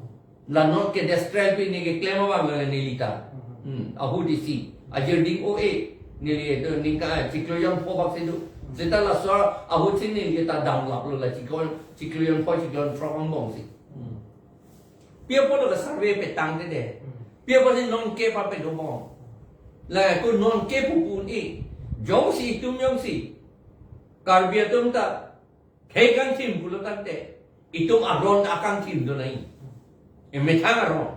La non ke destrel pi ne keklem abang lo le neli ta. Hmm. Hmm, ahut isi. Ajir ding o e. Neli do ningkan chiklo jon pho bak si do. Seta laso ahut si neli ta damlap lo la chiklo, chiklo jon pho chiklo jon throk angbong si. Hmm. Pi apotlo ka-survey petangtedet. Hmm. Pi apotsi non ke pa pedobom. La ko non ke pupu un-e. Jongsi itum jongsi Karbi atum ta khei kangthim pulo tangte, itum aron akangthim do nai. Emethang aron.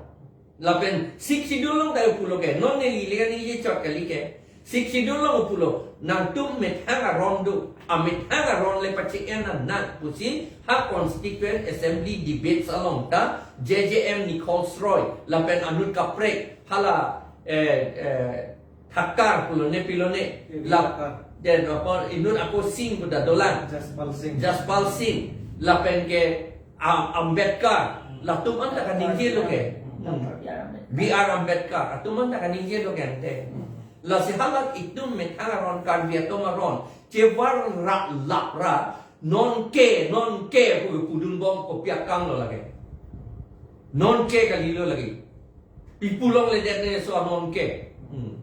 Lapen Sixth Schedule along ta pulo ke, non neli le neli chot kali ke. Sixth Schedule along pulo, nangtum methang aron do, amethang aron le pachi-en nang pusi, ha Constituent Assembly debates along ta, J J M Nichols Roy, lapen anut kaprek, hala, eh, eh, Thakkar pulo ne pilo ne. P B la Thakkar. Den apa inut ako Singh pu ta dolang. Jaspal Singh. Jaspal Singh. Lapen ke Am-, Ambedkar. Latum anta kaningje lo ke. Hmm. B R Ambedkar. Atum anta kaningje lo ke ante. Hmm. Lasi hala itum methang aron Karbi atum aron. Chevar ra lap ra. Non ke, non ke pu pudunbom kopi akam lo lake. Non ke kalilo lake. Ipu longledet ne so non ke. Hmm.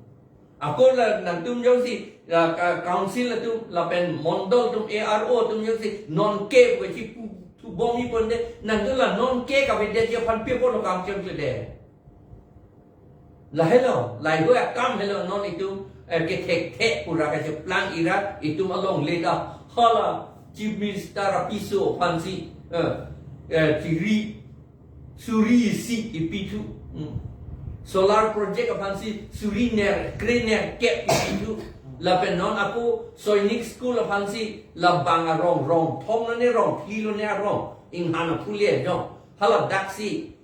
Ako la nangtum jongsi, la ka-, council atum, lapen mondol atum, A R O atum jongsi, non ke pu chipu, thu bom-i ponde, nangtum la non ke kavedetji aphan pi apotlo kam chengkledet. Lahelo, lahelo akam helo non itum, eh, kethekthe pura kacheplang ira, itum alongle ta, hala, Chief Minister apiso aphansi, eh, eh, chiri, suri isi ipi thu. Hmm. Solar project aphansi suri ner, kre ner kep ipi thu. Lapen non ako Sainik School aphansi labang arong, rong thom lone rong phli lone arong inghan aphu le jong. Haladaksi,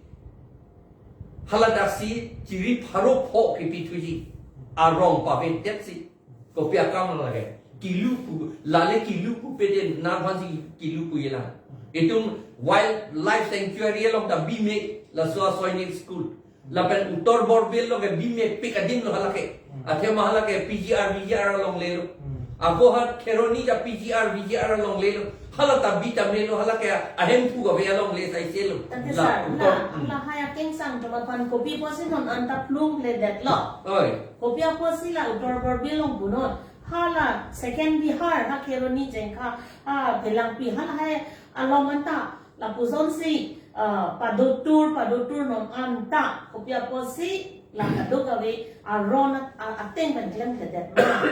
haladaksi chiri pharo pho kipithuji. Arong pavedetsi. Kopi akam lake? Kilu pu, lale kilu pu pede na aphansi kilu pu yelang. Itum wildlife sanctuary along ta bime, laso Sainik School. Lapen Uttar Borbil along ke bimepik adim lo halake. Hmm. Athema halake P G R, V G R along lelo. Hmm. Ako ha Kheroni ja P G R, V G R along lelo. Hala ta bi ta melo halake ahemphu kave along le saiselo. Tangte la sir, Uttar, la, hmm, la haya kengsang toma pan kopi apotsi non anta plum le det lo. Oi. Kopi apotsi la Uttar Borbil along punon. Hala second Bihar, ha Kheroni Jengkha, ha Belangpi, hala hai along anta, lapusonsi, ah, padotur, padotur non anta, kopi apotsi, la kadokave, aron at-, a-, ateng pen klemkledet ma.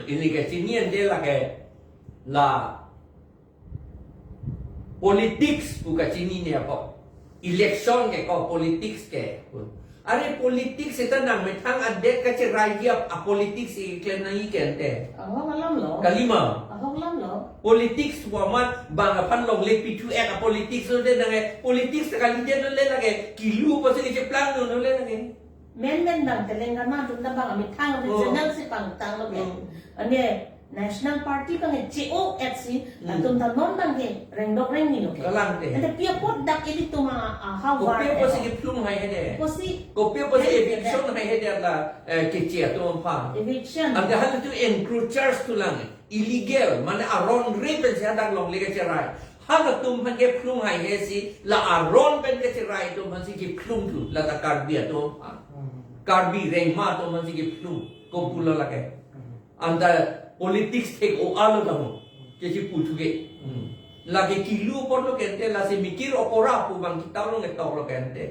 Ili kachini ante lake, la politics pu kachinine ako. Election ke ko politics ke. Are politics seta nangmethang adet kacheraiji ap-, a politics keklem nangji ke ante. Ahok alam lo. Kalima. Ahok alam lo. Politics pu amat bang aphan longle pithu ek a politics lo de nang e. Politics ta kalidet lo le nang e. Kilu apotsi kecheplang lo le nang e. Menmen bang Telangana atum ta bang amethang Oh. regional si pangtang lo ke. Hmm. Ane National Party bang e C O X C, Hmm. atum ta non bang ke rengdok rengni lo ke. Kalang te. Ante pi apot dak ilitum a, a, how Kopi far apotsi ke. Kiphlung hai hede. Kopi. Kopi apotsi Hai hede. Eviction hai hede la, eh, Keche atum aphan. Eviction. Ante halatum encroachers thu lang. Illegal, mane aron re pensi hadak longle kacherai. Halatum aphan kiphlung hai hesi, la aron pen kacherai atum aphansi kiphlung thu, la ta Karbi atum aphan. Hmm. Karbi Rengma atum aphansi kiphlung. Kopulo lake. Hmm. Anta politics thek-o alo tamo. Kechipu thu ke. Hmm. Lake kilu apotlo ke ante, lasi mikir okora pu bang kita lo ngetok lo ke ante.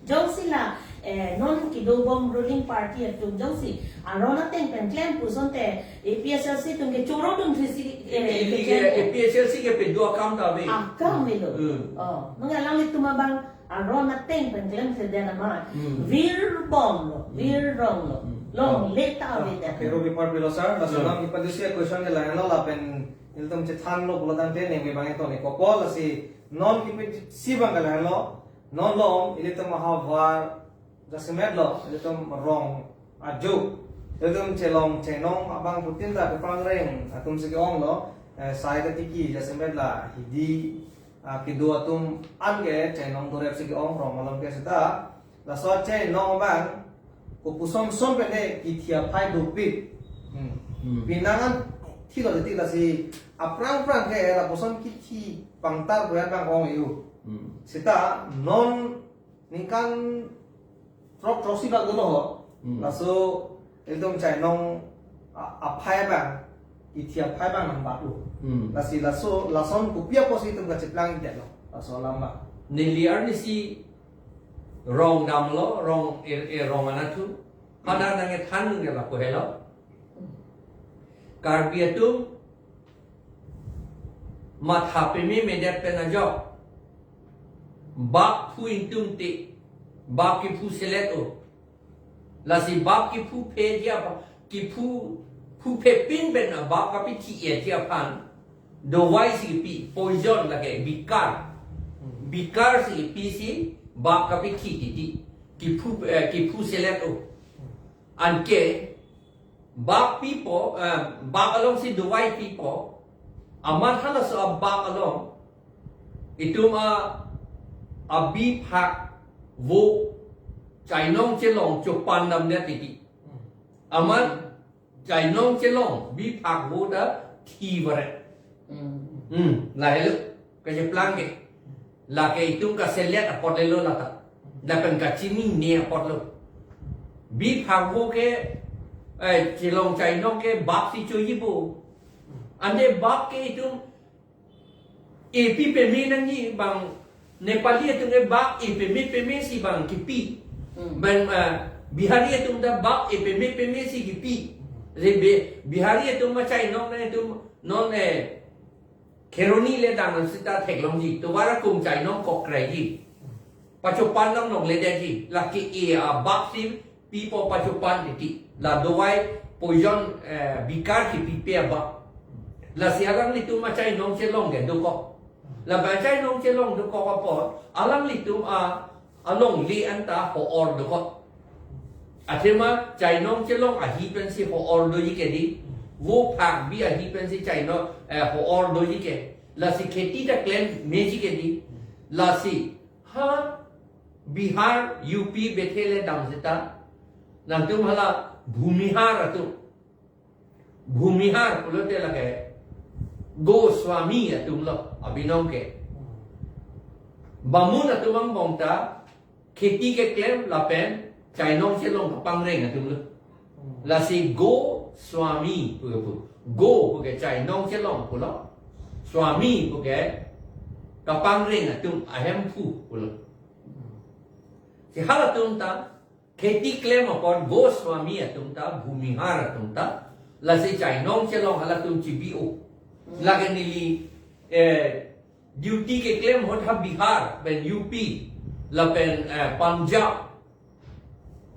Jongsi la, eh, non kedobom ruling party atum jongsi aron ateng pen klem pusonte A P H L C atum ke choro dun thisi, eh, Ili ke ke A P H L C ke pedo akam ta ave. Akam ave lo. Hmm. Oh, mangke alanglitum abang aron ateng pen klemkledet amat. Hmm. Virbom lo, Hmm. virrong lo. Hmm. Longle ta ave det. Pero bipar bilo sir, na Hmm. selam ipadisi question ke lain lo lapen ilitum chethan lo pulo tangte ne me bang eto ne kopol si non kipisi bang ke lain lo. Non long, ilitum ahavar jasemet lo, ilitum rong ajo, ilitum chelong chenong abangphutin ta kepangreng atum si ke-ong lo, eh, sai katiki jasemet la hidi, ah, kedo atum an ke chenong dorep si ke-ong rong malom ke seta, laso chenong abang, kopuson son pen ne kithi aphai dopik. Hmm. Hmm. Pinangan thilo detik lasi aphrang phrang ke lapuson kithi pangtar boyan bang ong-e. Hmm. Seta non ningkan throk throksi bak dolo ho. Hmm. Laso ilitum chenong a-, aphai bang, kithi aphai bang nang bak lo. Hmm. Lasi laso, lason kopi apotsi ilitum kacheplang det lo. Laso alam bang. Neli arnisi rong damlo, rong er, er rong anatthu. Pada nang ethan nung ya lapu helo. Karbi atum matha pememedet pen ajok bap phu ingtungte, bap kiphu selet-o. Lasi bap kiphu pheji aphan, kiphu, phu phepin pen bap kapithi-etji aphan dawai si kipi, poison lake bikar. Bikar si kipisi bap kapithi titi. Kiphu, eh, kiphu selet-o. Anke bap pipo, eh, bap alongsi dawai pipo, amat halaso abap along itum a, abiphak vo chenong chelong chopan damdet titi. Amat chenong chelong biphak vo ta thi varet. Hmm. Hmm, lahelo kacheplang ke. Lake itum kaselet apot lelo lata. Lapen kachinine apot lo. Biphak vo ke, eh, chelong chenong ke bap si choji bo. Ante bap ke itum epi peme nangji bang Nepali atum ke bap epeme peme si bang kipi. Hmm. Bang, eh, Bihari atum ta bap epeme peme si kipi. Lebe Bihari atum ma chenong nangtum non, eh, Kheroni le dang sita theklongji. Tovar akung chenong kok kreji. Pachopan long nong ledetji. Lake e abap si pipo pachopan titi. La dawai poison, eh, bikar kipipe abang. Lasi alanglitum achainong chelong ke dokok. Lapen achainong chelong dokok apot, alanglitum a, alongle anta ho-or dokok. Athema chainong chelong ahi pensi ho-or doji ke di. Vo phak bi ahi pensi chainong, eh, ho-or doji ke. Lasi kheti ta klem meji ke di. Lasi ha Bihar, U P, Bethel dam seta. Nangtum hala Bhumihar atum. Bhumihar pulote lake Goswami atum lo abinong ke. Bamun atum angbong ta kheti keklem lapen chainong chelong kapangreng atum lo. Lasi Goswami pu pu. Go pu ke chainong chelong pulo. Swami pu ke kapangreng atum, ahemphu pulo. Si halatum ta kheti klem apot Goswami atum ta, Bhumihar atum ta, lasi chainong chelong halatum chibi-o. Lake neli, eh, duty keklem ahut ha Bihar pen U P lapen, eh, Punjab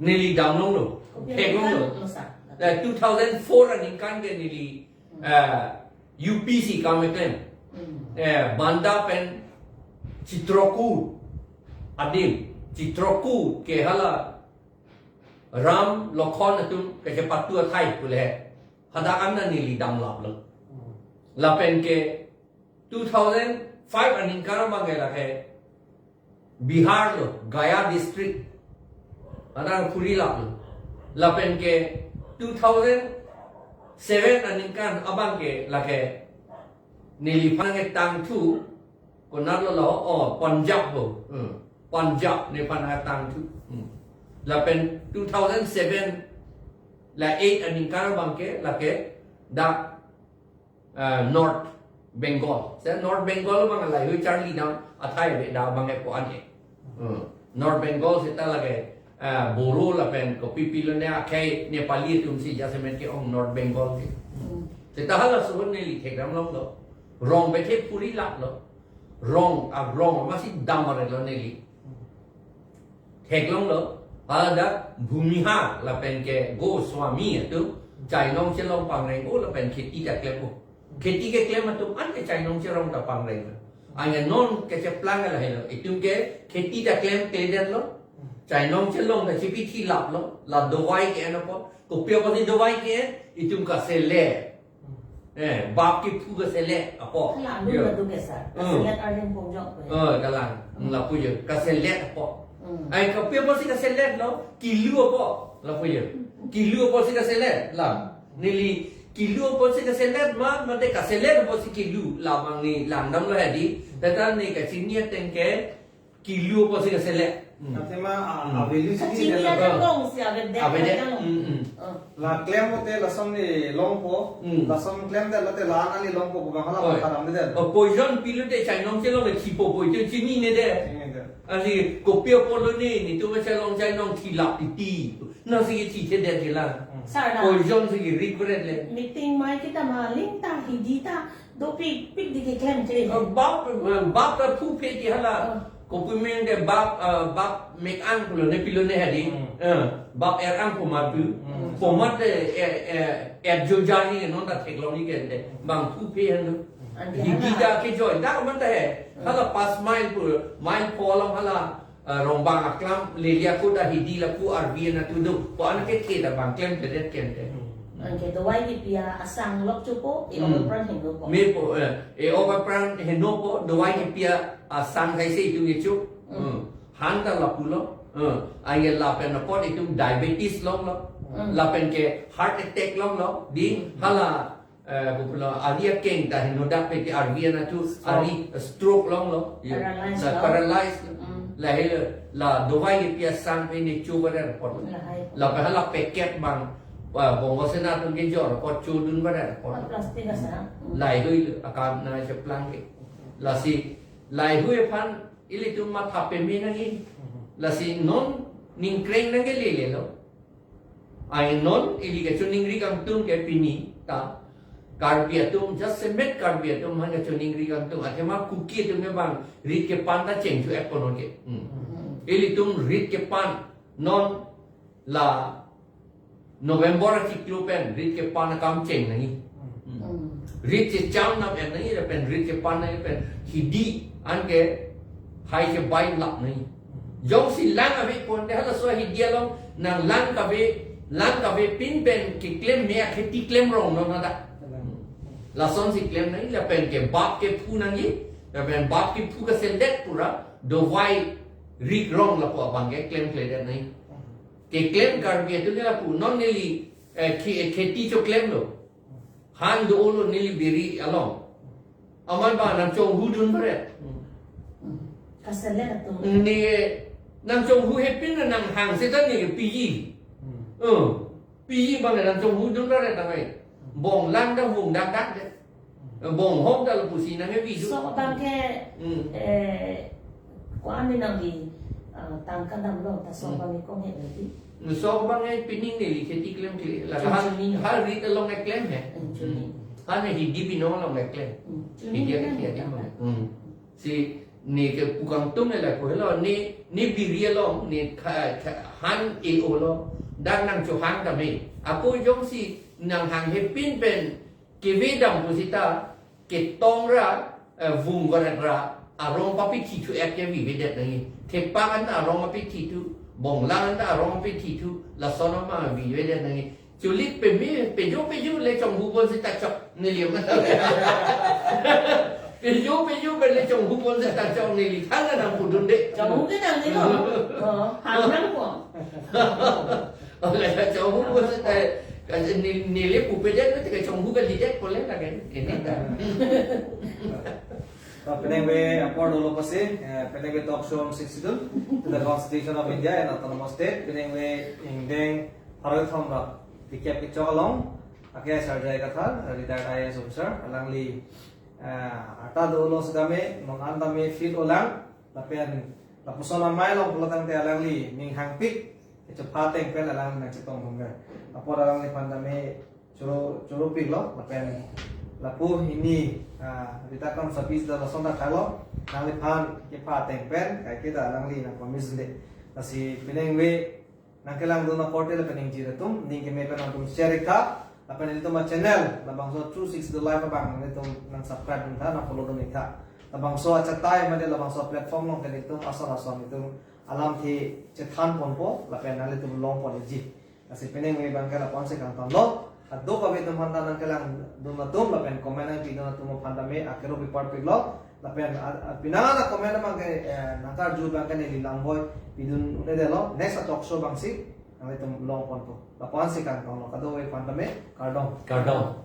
neli damlonglo, theklonglo. Two thousand four aningkan ke neli, eh, U P si kam keklem. Eh, Banda pen Chitrakoot adim, Chitrakoot ke hala Ram Lakhon atum kachepatu athai pule. Hadak an ta neli damlaplo. Lapen ke two thousand five aningkan abang ke lake Bihar lo, Gaya district. Anang puri lap lo. Lapen ke two thousand seven aningkan abang ke lake neliphan ketangthu konat lo lo, oh, Punjab lo. Hmm. Punjab neliphan ketangthu. Hmm. Lapen two thousand seven la eight aningkan abang ke lake dak, eh, North Bengal. Se North Bengal abang lahei charli dam athai ave dak abang ke ko-an ke. Hmm. North Bengal seta lake, eh, Boro lapen kopi pilone akhei Nepali atum si jasemet ke-ong North Bengal ke. Hmm. Seta halaso ahut neli thekdamlonglo. Rong bethe puri lap lo. Rong, a rong amatsi dam-arlo neli. Theklonglo, hala dak Bhumihar lapen ke Goswami atum chainong chelong pangreng-o lapen kheti ta klem-o. Kheti keklem atum an ke chainong chelong ta pangreng. Anke non kecheplang lahelo. Itum ke kheti ta klemkledetlo. Chainong chelong ta chipithi laplo. La dovai ke-en apot. Kopi apotsi dovai ke-en, itum kaselet. Eh, bap kephu kaselet apot. Kalang, yo. Dun la dun ke, sir. Hmm. Kaselet arleng ponjok ko. Oh, kalang. Hmm. Lapu yo. Kaselet apot. Hmm. Ai, kopi apotsi kaseletlo, kilu apot. Lapu yo. Kilu apotsi kaselet. Lam. Neli kilu apotsi kaselet ma, mate kaselet apotsi kilu. Lam abang ne langdamlo hedi. Teta ne kachini ateng ke kilu apotsi kaselet. Hmm. Athema, ah, hmm, avalue si kachini dia ada la. Long si avedet. Avedet. Ada long. Hmm, hmm. Oh. La klem pote lason ne longpo. Hmm. Lason klemdet lote la-an ne longpo, bang hala. Oi. Patha damdet. Oh, poison pilote chainong chelong le thipo po, itum chinine det. Chinine det. Lasi kopi apotlo ne, netum chelong chainong thilap titi. Lasi thithedet je la. Hmm. Sir, la. Poison si rit bret le. Meeting mai kita ma ling ta hidi ta. Dopik, pik di keklem klem. Eh, bap, eh, bap ta phuphe ti hala. Oh. Kopi amen ke bap, eh, bap mek-ang pulo ne pilone hedi. Hmm. Eh, bap er-ang pomat pu. Hmm. Pomat de, eh, eh, er joja ni non ta theklong ni ke de. Bang phuphe han lo. Anke hidi hala ta kejoi. Dak man ta he. Hmm. Hala pas mile pu, mile polong hala. Ah, Rongbang aklam, leli ako ta hidi lapu arvi anatthu do. Ko-an kethe ta bang klemkledet ke ante. Hmm. Anke dovai kepi asang lok chopo, e-ok apran henopo. Mepo, eh, e-ok apran henopo, dovai kepi asang kaise itum kecho. Hmm. Hmm. Han ta lapulo. Hmm. Anke lapen apot itum diabetes longlo. Hmm. Lapen ke heart attack longlo. Di, hmm, hala eh, kopulo, ari akeng ta henodak peti arvi anatthu, stroke. Ari stroke longlo. Yo. Paralyzed lo. Paralyzed lo. Mm. Lahei lo, la dovai kepi asang pe ne chovarer apot. Lahei. Lapen hala packet bang, eh, Bongo Sena atum kejor apot chodunvarer apot. Oh, plastic asang. Mm. Lahei lo, akam nangcheplang ke. Lasi, lahei aphan ilitum matha peme nangji. Mm. Lasi non ningkreng nangji lele lo. Ai non ili kachiningri kangtung ke pini ta Karbi atum, jasemet Karbi atum aphan kachiningri kangtung. Athema Kuki atum ke bang rit kepan ta chengthu-etpo non ke. Hmm. Hmm. Ilitum rit kepan non la November achiklo pen rit kepan akam cheng nangji. Hmm. Rit checham nam en nangji lapen rit kepan nangji pen hidi anke hai chebai lap nangji. Jongsi lang ave pon de halaso ahidi along nang lang kave, lang kave pin pen keklem me akheti klem rong non ada. Lasonsi klem nangji lapen ke bap kephu nangji, lapen bap kephu kesendet pura dovai rik rong lapu abang ke klemkledet nangji. Keklem Karbi atum ke lapu non neli, eh, khi-, kheti choklemlo. Han do-olo neli biri along. Amat ba nangchonghu dun baret. Kaselet atum. Ne nangchonghu hepin nanghang seta ne piji. Hmm. Eh, piji bang nangchonghu dun baret tangkai. Bong lang dang hung dak dak de. Bong hom dal pusi nang evi du. Sok abang ke, Hmm. eh, ko-an ni nangli, ah, tangka damlo, ta sok Hmm. abang ke kong he lagi. Sok abang ke pining neli kheti klemkle. La Chun han, chuni. Han rit along ke klem he. Hmm, chuni. Han hidi binong along ke klem. Hmm, chuni Hidi klem ke klem. Hmm. Si ne kepu kangtung le la ko helo, ne, ne biri along, ne kha, kha, han e-olo, dak nangchohang tame. Ako jongsi nanghang hepin pen kave dam pusita, ketong ra, eh, vung varet ra, arong papithi thu ek ke vivedet nangji. Thepak an arong papithi thu, bong lang an arong papithi thu, lason ama vivedet nangji. Chuli peme, pejo pejo le chonghu pon seta chok neli ma. Pejo pejo le chonghu pon seta chok neli than nangpudunde. Chonghu ke nangli lo. Oh, hang nangpo. Ole chonghu pon seta, kasi ni, neli pupedet na tika chonghu kalidet pole lagi. Ini ta. To penang ve apor dolo pasi, eh, penang ve talk show sixty-two to the Constitution of India and Autonomous State, penang ve ingdeng pharo thom ra, P K P chok along, ake Sarjai Kathar, retired I A S officer, alangli, eh, arta dolo setame, non an tame field olang, lapen lapuson amei along pulo tangte alangli ning hangpik, kechopha ateng pen alang nangchetong hongga. Apor alangliphan tame choro, choro piklo, lapen lapu hini, ah, rita kam sabis da lason ta khalo, nangliphan kepha ateng pen, kaike ta alangli nang promise le. Lasi penang ve, nangkelang dun akorte lapen ingjir atum, ning keme pen nangtum share ik tha, lapen ilitum a-channel, labangso True sixty-two Live abang, nangtum nang subscribe dun tha, nang follow dun ik tha. Labangso achatai mate labangso platform along ke ilitum ason ason itum alamthe chethan ponpo, lapen nanglitum long pon ikji. Lasi penang ve abang ke lapu-an si kangtonlo. Kadokave atum aphan ta nangkelang dun atum, lapen comment nangpi dun atum aphan tame akero pipar piklo. Lapen a, a, penang a-comment abang ke, eh, nangkarju abang ke neli langboi pidun un-edetlo. Next a-talk show abang si nanglitum long ponpo. Lapu-an si kangtonlo. Kadokave aphan tame kardom. Kardom.